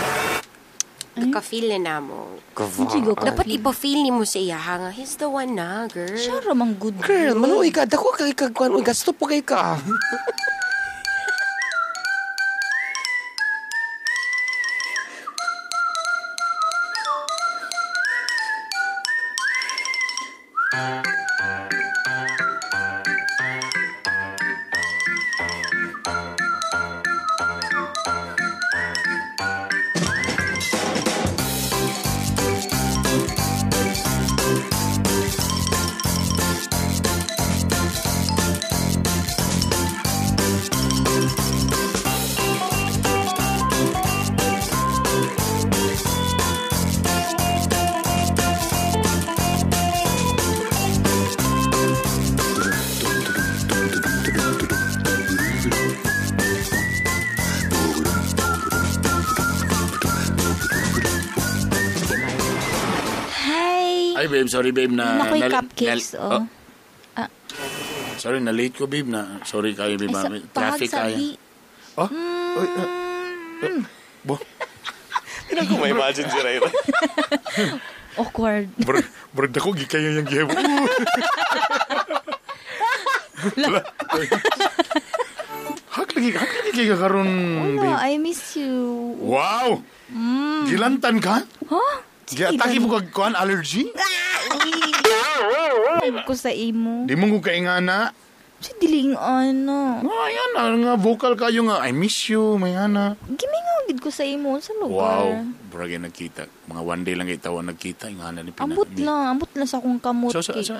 Nagka-feel na mo. Sige, Gabaan. Dapat ipa-feel ni mo sa iya, ha, nga, he's the one na, girl. Siya ramang good. Girl, maluoy ka. Dako kay kagkuan. Uy, gasto po kay ka. Hi. Ay, babe, sorry, babe, na... Nakoy cupcakes, oh. Sorry, na-late ko, babe, na. Sorry kayo, babe. Ay, sa, Traffic pahag kayo. sabi. Oh? Uy, bo, Hindi ko ma-imagine si Ray. Awkward. Brad ako, gikayo yung gihabo. Wala. Hak lagi kayo karon, Wala, babe. I miss you. Wow! Gilantan ka? Huh? Giatake mo kag kuan allergy? Ay, ko sa imo. Di mo ko kaingana. Si diling ano. Nga, ayan na, nga vocal kayo nga, I miss you, may ana. Gimingaw gid ko sa imo sa lugar. Wow, brag nagkita. Mga one day lang kay tawa nagkita, ingana ni Pina. Ambot lang, ambot lang sa akong kamot. So, so, so,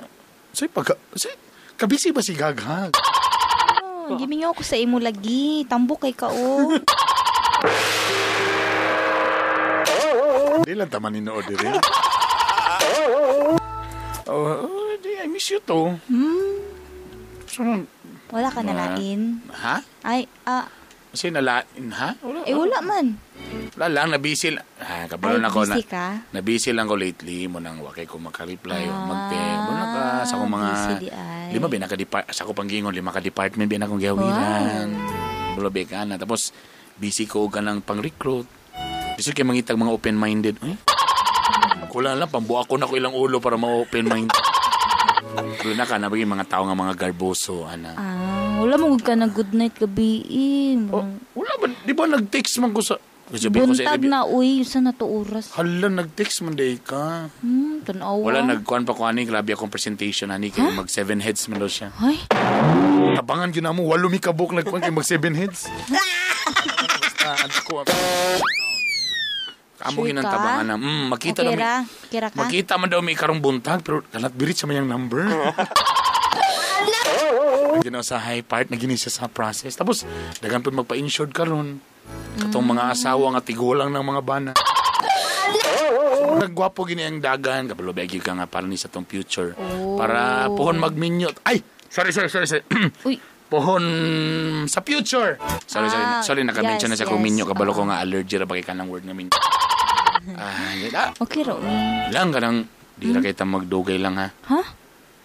so, pagka, so, kabisi ba si Gaghag? Oh, gimingaw ko sa imo lagi. Tambok kay ka oh. Di lang tama ni nood rin. Oh, di, I miss you to. So, Wala ka nalain. ha? Ay, Kasi nalain, ha? Wala, eh wala man. Wala lang, nabisi lang. Ah, kabalo Ay, na ko. busy ka? Nabisi lang ko lately. Mo nang wakay ko makareply o Ah, mag-text. Mo na ka sa akong mga... busy di ay. Lima ba naka sa ako panggingon, lima ka department ba na akong gihawiran. Wow. ka na. Tapos, busy ko ka ng pang-recruit. Gusto kay mangitag mga open-minded. Ay, kulang lang, pambuha ko na ko ilang ulo para ma-open-minded. Kulang na ka, nabagay mga tao nga mga garboso, ana. Ah, wala mo gud ka na good night gabi. Eh. Oh, wala ba? Di ba nag-text man ko sa... Sabihin ko sa Buntag na uy, sa na to oras. Hala, nag-text man day ka. Tanawa. Wala, nagkuhan pa ko ani. Grabe akong presentation, ani. Kaya mag seven heads man daw siya. Ay, Tabangan yun na mo. Walo mi kabuk nagkuhan kay mag seven heads. Basta, ano ko. Amo Sure ginang ka? tabangan na. Makita okay daw mi. ra. Kira ka? Makita man daw mi karong buntag pero kalat birit sa mayang number. Ginawa sa high part na gini siya sa process. Tapos dagan pud magpa-insured karon. Katong mga asawa nga tigulang ng mga bana. So, nagwapo gini ang dagan kabalo ba gyud ka nga para ni sa tong future. Oh. Para pohon magminyo. Ay, sorry sorry sorry. sorry. Uy, Pohon sa future. Sorry sorry. Ah, Sorry naka-mention na yes, sa kong yes. minyo kabalo ko Oo. nga allergy ra ba kay kanang word nga minyo. Ah, okay ra uy. lang kanang di ra kay ta magdugay lang ha. Ha?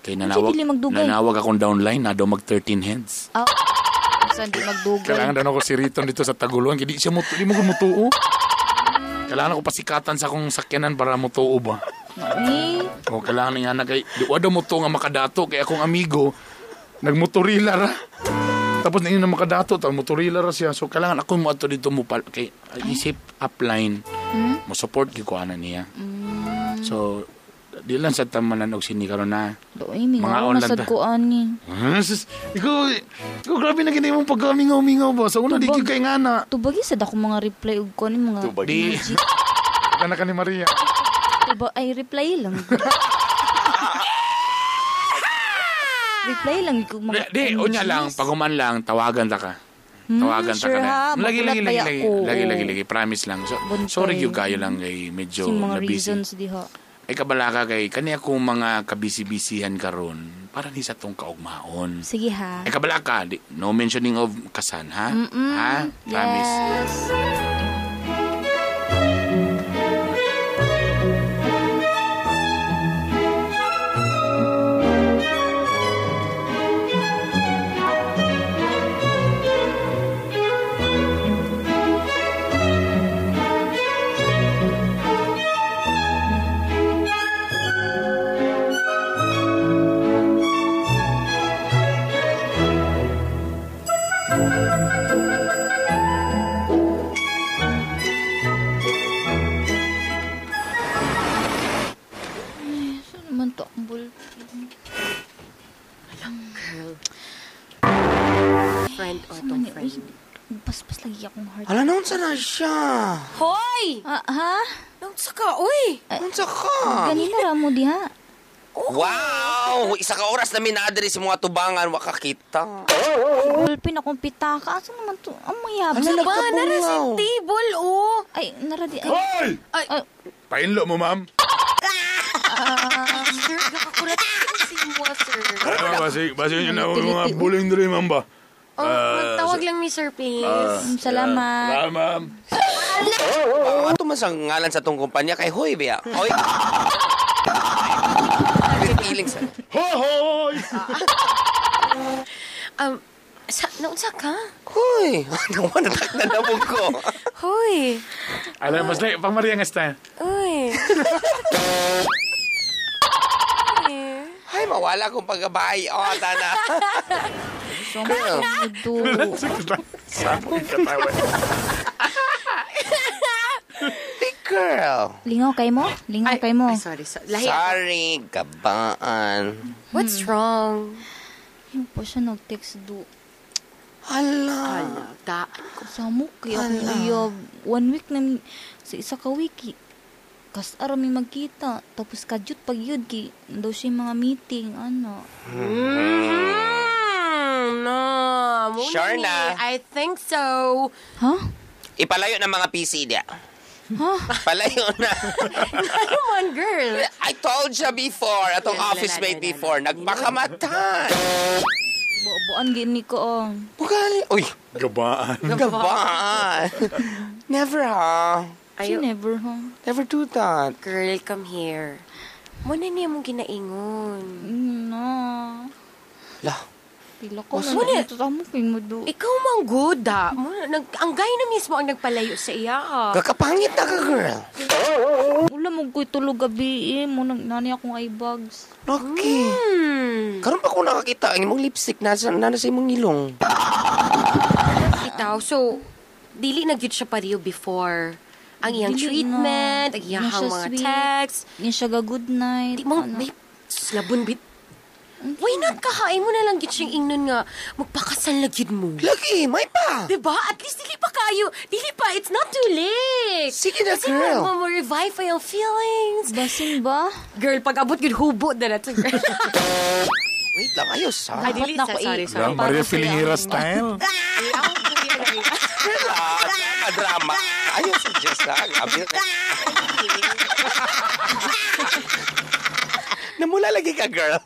Kay nanawag dili magdugay? nanawag akong downline na daw mag 13 heads. Ah, saan di magdugay? Kailangan daw ako si Riton dito sa Taguluan kay di siya mo di mo ko mutuo. Kailangan ako pasikatan sa akong sakyanan para mutuo ba. Eh, O kailangan nga na kay di wa daw mutuo nga makadato kay akong amigo. Nagmotorila ra. Tapos na yun na makadato, tapos motorila ra siya. So kailangan ako mo ato dito mo pal kay isip upline. Mo support gyud ko ana niya. So di lang sa tamanan og sini karon na. Doy, mingaw Mga na online sad ta. ko ani. Sus, ikaw, ikaw grabe na gini mong pagkamingaw-mingaw ba? Sa una, di Tubag. gyud kay ngana. Tubagi sad ako mga reply og ko ni mga Di. Kana ka ni Maria. Tuba, ay reply lang. Reply lang ko mga Di, unya lang, paguman lang, tawagan ta ka. Tawagan ta sure ka na. ha, Lagi, magulat lagi, lagi, baya lagi, ko. lagi, lagi, lagi, promise lang. So, Buntay. sorry gyud kayo lang kay medyo Yung mga na busy. reasons diha. Ay kabala ka kay kani akong mga kabisi-bisihan karon para ni sa tong kaugmaon. Sige ha. Ay kabala ka, di, no mentioning of kasan ha? Mm-mm. Ha? Promise. Yes. Saan naman to ang ballpen? Girl. Friend o Saan tong man ni- friend. Uy, Paspas lagi akong heart. Hala, naunsa na siya? Hoy! Ah, ha? Naunsa ka, uy! Naunsa ka? Ganina ra mo diha. Wow! Isa ka oras na minadri sa mga tubangan, wakakita. Ballpen akong pitaka. Asa naman to? Ang mayab. Hala, Ba, nara sa nagkabungaw. table, oh! Ay, nara di. Ay, Hoy! Ay, ay, Painlo mo, ma'am. sir, nakakurat si mo, sir. Ah, basi, basi yun na Utility. mga buling diri, ma'am ba? Oh, magtawag lang ni sir, please. salamat. Ah, ma'am. Ato man sa ngalan sa tong kumpanya kay Hoy biya. Hoy. Feelings. Hoy! Sa, naunsa ka? Hoy, nawa na nabog ko. Hoy! Alam, basta, pang Maria nga style. Uy! Ay, mawala akong pagkabay. Oh, tana. Girl. Do. Sabog katawa. Big girl. Lingaw kay mo? Lingaw kay mo? Ay, sorry, sorry. Lahi ako. Sorry, gabaan. What's wrong? Yung po siya nag-text do. Hala. Ala, daan ko. Samo kay akong uyab. 1 week na sa isa ka week. Kas ara mi magkita. Tapos kadyot pag yun kay daw siya mga meeting ano. No. Muna Sure ni. na. I think so. Huh? Ipalayo ng mga PC dia. Huh? Palayo na. Come on, girl. I told you before, atong La, la, la, office mate la, la, la. before, nagpakamatan. Buo-buan gini ko oh. Bugali. Uy, Gabaan. gabaan. Never ha. She Ayo, never huh? Never do that. girl, come here. Muna niya mong ginaingon. No. La, Pila ko na Muna. Tamo kay mo do. Ikaw mang good, ha? Muna, nag, ang guy na mismo ang nagpalayo sa iya, ha? kakapangit na ka, girl. Wala mo ko'y tulog gabi eh. Mo nang nani akong eye bags. Okay. Karon pa ko nakakita ang imong lipstick nasa nana sa imong ilong. Bitaw, so, dili na gyud siya pareho before. Ang iyang Dili na. treatment, ang iyang Di siya mga sweet. text. Ni siya ga good night. Di mo, ano. may labon bit. Why not kahain mo na lang gyud siyang ingnon nga magpakasal na gyud mo. Lagi, may pa. Diba? At least dili pa kayo. Dili pa, it's not too late. Sige na, Kasi girl. mo revive pa yung feelings. Basin ba? Girl, pag abot gyud hubo na na to, girl. Wait lang, ayos ha. Ay, dili Dapat na sa, ko sorry, eh. sorry. Maria Filihira style. Girl, ah, drama, drama. Ayos, suggest ha. Grabe. Namula lagi ka, girl.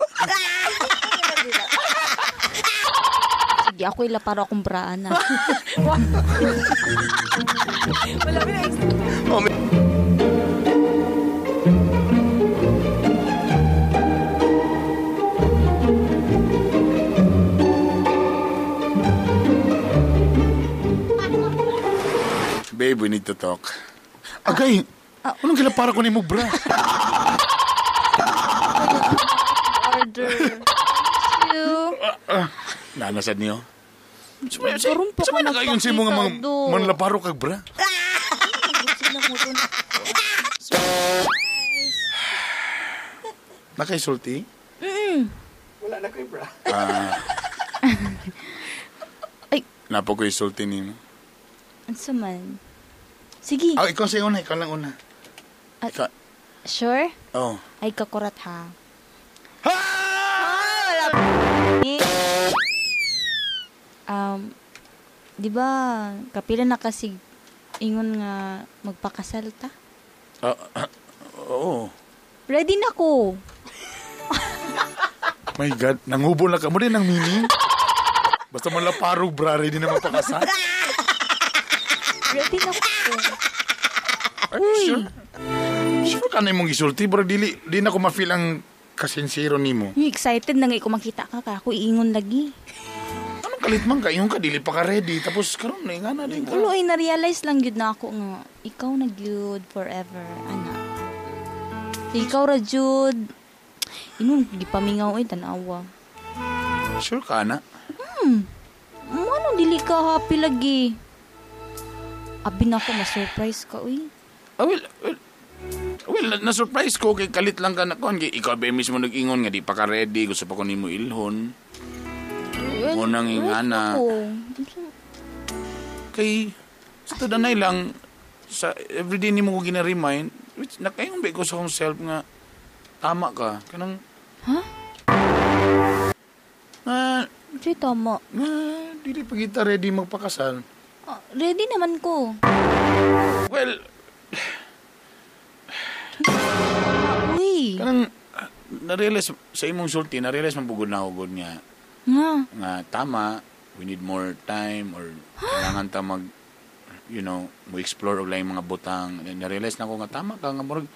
Sige, ako ila para akong braan na. Oh, Babe, we need to talk. Agay, anong kila para ko ni mo, bra? Order. Thank you. Nanasad niyo. Karon pa Sa ko may nakayon si mo nga nagpakita, do. manlaparo kag bra. Sila mo dun. Nakaisulti? Wala na ko'y bra. Ay. Napo ko isulti nimo. Unsa man? Sige. Ah, ikaw sa una, ikaw lang una. Ah. Ikaw. Sure? Oh. Ay, kakurat ha. Ha! Di ba, kapila na kasi ingon nga magpakasal ta? Ah, oo. Ready na ko. My God, nanghubo na ka mo din ang meaning. Basta manlaparo bra, ready na magpakasal. Ready na ko. Are you sure? Sure ka na imong gisulti, bro. Dili, di na ko ma-feel ang kasinsero nimo. Yung excited na nga ko makita ka ka. Ako iingon lagi. Anong kalit man ka? Ingon ka, dili pa ka ready. Tapos karon na nga na din ka. Ulo ay na-realize lang yun na ako nga ikaw na gyud forever, ana. Ikaw ra jud. Ingon gipamingaw ay tanawa. Sure ka na? Mo ano dili ka happy lagi. Abi na ako ma-surprise ka uy. Ah, well, na-surprise ko kay kalit lang ka na kon. Kay ikaw ba mismo nag-ingon nga di pa ka ready, gusto pa ko nimo ilhon. Well, Unang ready ingana. ako. Kay sa tadanay lang sa everyday nimo ko gina-remind, which nakaingon ba ko sa akong self nga tama ka. Kanang Ha? Nga, Di tama. nga dili pa kita ready magpakasal. Ah, ready naman ko. Well, Uy. kanang na-realize sa imong sulti, na-realize man pugod na ako gud nga Nga. nga tama, we need more time or kailangan ta mag you know, mo explore og laing mga butang. Na-realize na ko nga tama ka nga murag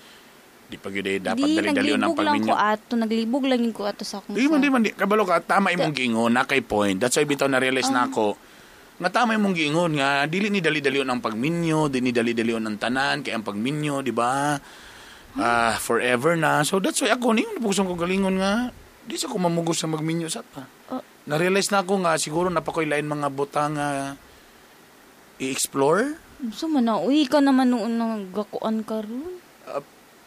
di pa gyud eh, dapat Di, dali-dali ang naglibog lang pagminyo. ko ato. Naglibog lang yun ko ato sa akong Di man, di man, di. Kabalo ka, tama imong giingon, na kay point. That's why bitaw na-realize na ako nga tama imong giingon nga dili ni dali-dali ang pagminyo, di ni dali-dali ang tanan kay ang pagminyo, di ba? Ah, forever na. So that's why ako ningon pusong ko galingon nga di sa ko mamugos sa magminyo sa ta. Ah. Na-realize na ako nga siguro napakoy lain mga butang nga i-explore. So man na, uy, ka naman noon nagakuan ka ron.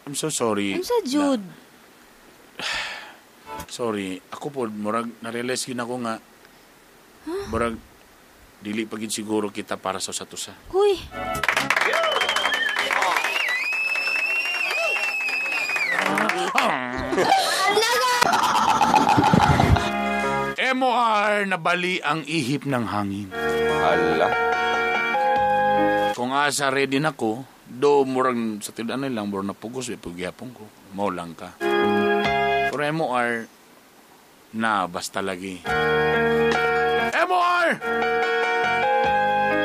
I'm so sorry. Unsa jud? Sorry, ako po murag na-realize yun ako nga murag dili pa gid siguro kita para sa usa tusa. Huy. MOR nabali ang ihip ng hangin. Hala. Kung asa ready na ko, do murag sa tiyan lang murag napugos eh pagyapon ko. Mao lang ka. Pero MOR na basta lagi. MOR!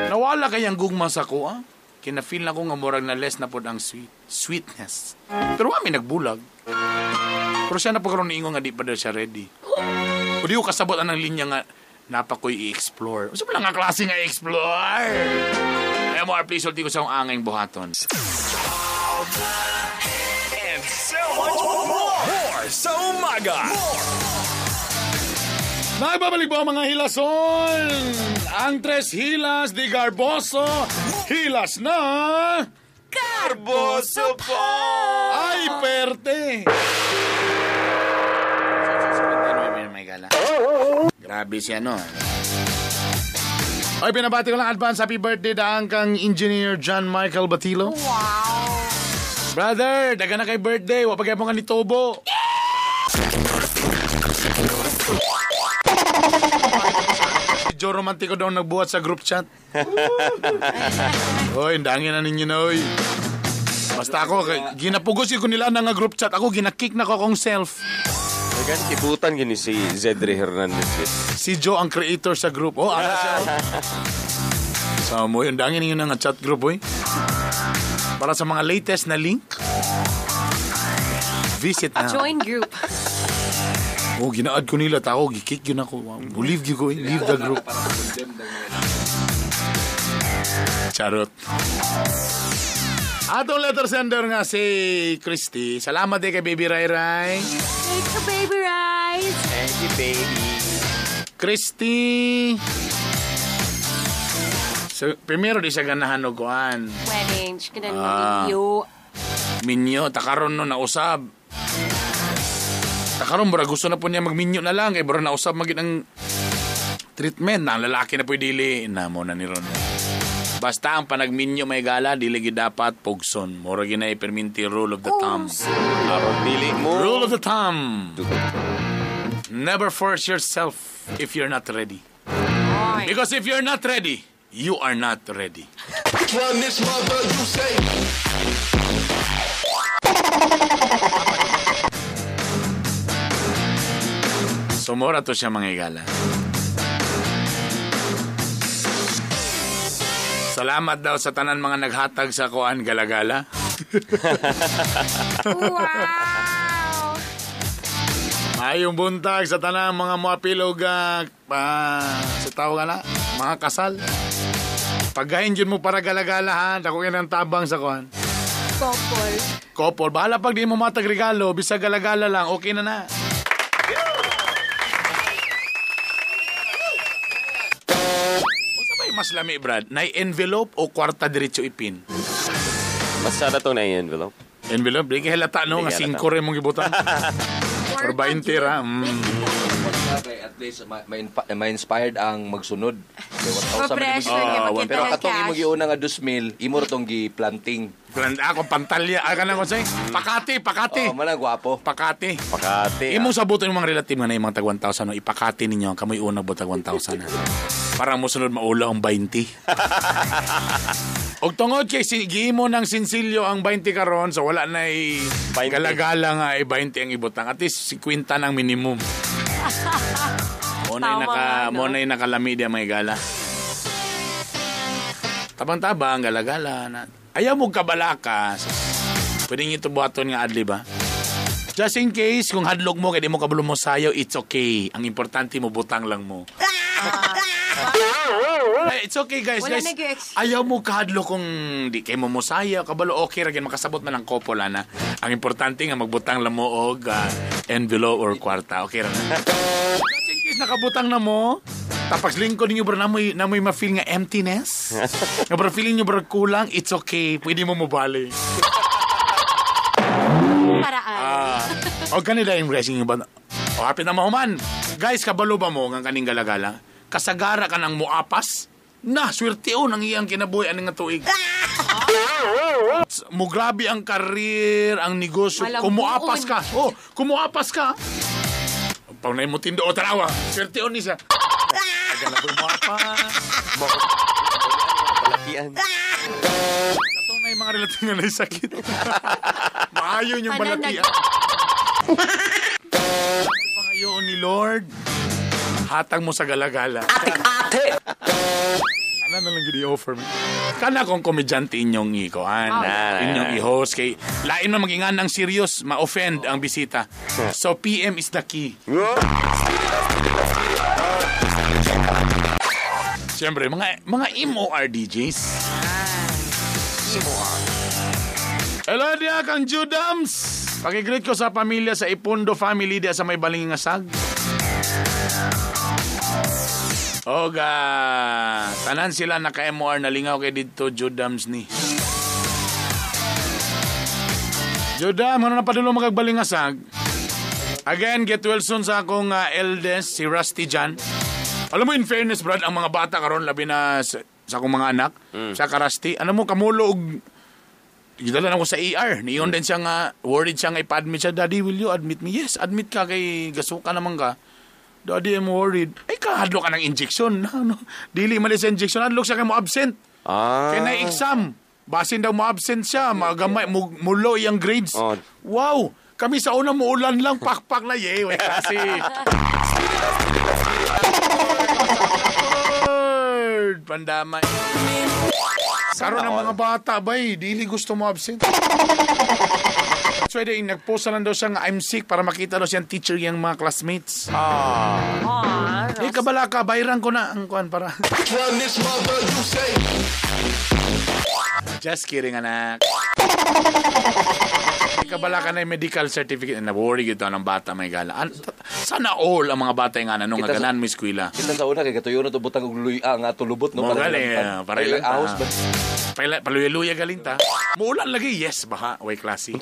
Nawala kayang gugma sa ko ah. Kina-feel na ko nga murag na less na pod ang sweetness. Pero wa mi nagbulag. Pero siya na pagkaroon niingon nga di pa daw siya ready. O di ko kasabot anang linya nga napakoy i-explore. Usa pa lang nga klase nga i-explore. MR, please, sulti ko sa akong angay buhaton. And so much more. More sa umaga. More. Nagbabalik po ang mga hilason! Ang Tres Hilas de Garboso, hilas na! Garboso po! Ay, perte! Grabe siya, no? Ay, pinabati ko lang advance happy birthday daan kang Engineer John Michael Batilo. Wow. Brother, daga na kay birthday. Wa pa kay mo nga ni Tobo. Si Joe Romantico daw nagbuhat sa group chat. Oy, dangin na ninyo na, oy. Basta ako, ginapugos ko nila na nga group chat. Ako, ginakick na ko akong self. Dagan kibutan gini si Zedre Hernandez. Si Joe ang creator sa group. Oh, ana siya. Sa mo, yung dangin ninyo na nga chat group, oy. Para sa mga latest na link, visit na. Join group. Oh, gina-add ko nila. Tao, gikick yun ako. Wow. Leave you ko, eh. Leave the group. Charot. Atong letter sender nga si Christy. Salamat eh kay Baby Rai Rai. Thank you, Baby Rice. Thank you, baby. Christy. So, primero di siya ganahan og kuan. Wedding. Siya na Ah. minyo. Minyo, takaron no nausab. Takaron mura gusto na po niya magminyo na lang kay bro nausab magid ang treatment na ang lalaki na po dili na mo na ni ron. Basta ang panagminyo may gala dili gid dapat pugson. Mura ginay perminti rule of the thumb. Aron dili mo. Rule of the thumb. Never force yourself if you're not ready. Because if you're not ready, you are not ready. Run this mother, you say. Sumora to siya mga igala. Salamat daw sa tanan mga naghatag sa kuan galagala. Wow! Maayong buntag sa tanan mga muapilog sa tawag na, mga kasal. Paggahin yun mo para galagala ha, dako yan ang tabang sa kuan. Couple. Couple, bahala pag di mo matag regalo, bisag galagala lang, okay na na. Unsa ba yung mas lami, Brad? Nay envelope o kwarta diretso ipin? Mas sana to na envelope. Envelope, di kay halata no, Di nga kay halata. 5 rin mong gibutan. Or 20 ra. At least ma-inspired ang magsunod. Kay 1,000 Ma-pressure man niya, imong- makita Pero ng katong cash. imong giuna nga 2,000, imo ra tong gi-planting. Plant ako pantalya, ah kanang ko say. Pakati, pakati. Oh, man ang gwapo. Pakati. Pakati. Imong sabuton yung mga relative nga na yung mga tag 1,000 no, ipakati ninyo ang kamoy unang butag 1,000 na. Para mosunod maula ang 20. Og tungod kay giimo ng sinsilyo ang 20 karon so wala na galagala nga ay 20 ang ibutang. At least 50 nang minimum. Mo na Tama naka nga, no? mo na nakalami di ang mga gala. Tabang-tabang galagala na. Ayaw mo kabalaka. Pwede nyo ito buhaton nga adli ba? Just in case, kung hadlok mo, kaya di mo kabalo mo sayaw, it's okay. Ang importante mo, butang lang mo. Ay, it's okay guys. Wala Guys, nag-excuse. ayaw mo kahadlok kung di kay mo mosayaw, kabalo okay ra gyud makasabot man ang couple ana. Ang importante nga magbutang lang mo og envelope or kwarta. Okay ra na. Just in case nakabutang na mo, tapos lingkod ninyo bro namoy ma-feel nga emptiness. Nga bro feeling nyo bro kulang, it's okay. Pwede mo mobali. Paraan. O kanila yung blessing yung ba? O hapit na mahuman. Guys, kabalo ba mo nga kaning galagala? Kasagara ka ng muapas? Na, swerte o nang iyang kinabuhi ani nga tuig. Mugrabe ang karir, ang negosyo. Malambuon. Kumuapas ka. Oh, kumuapas ka. Pag na mo tindo o tarawa, swerte o ni siya. Aga na ko'y muapas. Palakian. Katong na yung mga relative nga na sakit. Maayon yung Tanan balatian. Pangayoon ni Lord. Hatag mo sa galagala. Ate! Ano na lang gini offer me. Kana kung komedyante inyong ikoan, inyong i-host kay lain man magingan ang serious, ma-offend ang bisita. So PM is the key. Siyempre, mga MOR DJs. Hello diya kang Judams. Pakigreet ko sa pamilya sa Ipundo family diya sa may Balingasag. Oga, tanan sila naka-MOR na lingaw kay didto Judams ni. Judam, ano na padulo magagbalingasag? Again, get well soon sa akong eldest, si Rusty Jan. Alam mo, in fairness, Brad, ang mga bata karon labi na sa akong mga anak, sa ka Rusty, ano mo, kamulo og gidala na ko sa ER. Niyon din siya nga, worried siya nga ipa-admit siya. Daddy, will you admit me? Yes, admit ka kay gasuka naman ka. Daddy, I'm worried. Ay, kahadlok ka ng injection. No, no. Dili man sa injection. Hadlok siya kay mo absent. Ah. Kaya na-exam. Basin daw mo absent siya. Magamay, mulo iyang grades. Oh. Wow! Kami sa una muulan lang, pakpak na. Yay, wait, kasi. Lord, pandamay. Karon ang mga bata, bay, dili gusto mo absent. So, edi, nagpost na lang daw siya nga I'm sick para makita daw siyang teacher yung mga classmates. Ah. Eh, kabala ka, bayran ko na ang kuan para. Run this mother, you say. Just kidding, anak. Kabala ka na yung medical certificate. Na-worry gito ng bata may gala. Sana all ang mga bata yung ano nga ganan mo eskwela. Kita sa una kay katuyo na to butang og luya nga tulubot no Mo gali, hilantan. para Ay, hilantan. ahos ba? Paluya-luya galing ta. Muulan lagi, yes baha, way klase.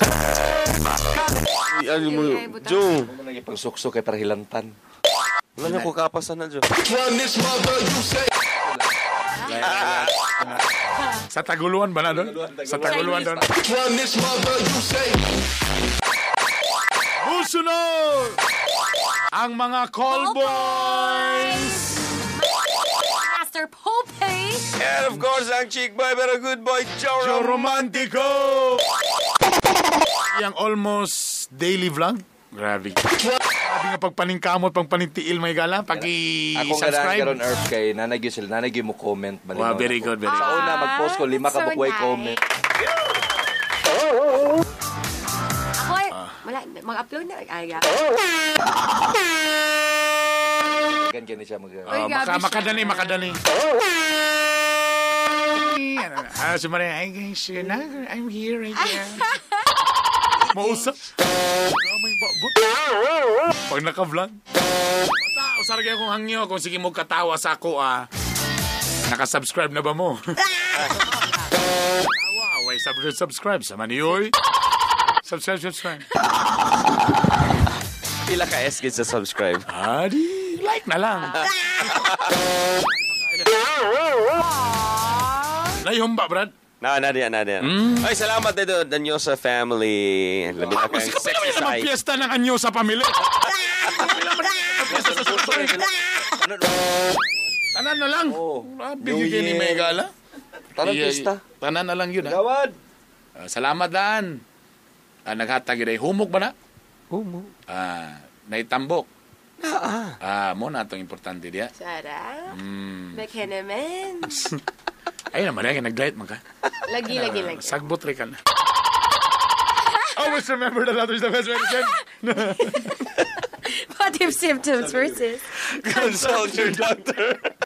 Ano mo, Joe. Mo nang ipangsuksok kay para hilantan. Wala na ko kapasan na, Joe. Sa Taguluan ba na doon? Sa Taguluan doon. Musunod! Ang mga call boys! Master Pope. And of course, ang chick boy pero good boy, Joe, Joe Romantico! Yang almost daily vlog. Grabe. Grabe nga pagpaningkamot, pagpanintiil may gala, Ako nga pag-subscribe. karon Earth kay nanay gyud sila, nanay gyud mo comment Wow, very good, very Sa good. una mag-post ko lima ka That's so bukway nice. comment. Ako ay, wala, mag-upload na. Ay, yeah. Gan gani siya mag Uy, Oh, grabe siya. makadali, makadali. Ah, si Maria, hi guys, I'm here right here. Mausap. Pag naka-vlog. Bata, usar kayo kung hangyo, kung sige mo katawa sa ako, ah. Naka-subscribe na ba mo? Tawa, way subscribe, subscribe. Sa maniyoy. Subscribe, subscribe. Pila ka S sa subscribe. Adi, like na lang. Naihumba, Brad. Na, na, na, na, na. Ay, salamat dito, Danyosa family. Labi na Mas kang kapila sexy naman sa piyesta ng anyo sa pamilya. Tanan na lang. Oh. Grabe yun ni Megala. Tanan pista. Tanan na lang yun. Ha? Gawad. Salamat daan. Naghatag yun ay humok ba na? Humok. Naitambok. Mo na itong importante diya. Sarap. Baka naman. Ayun naman, ay, nag-diet man ka. Lagi, lagi, lagi. Sagbot rin ka na. Always remember that laughter is the best medicine. What if symptoms versus? Consult your doctor.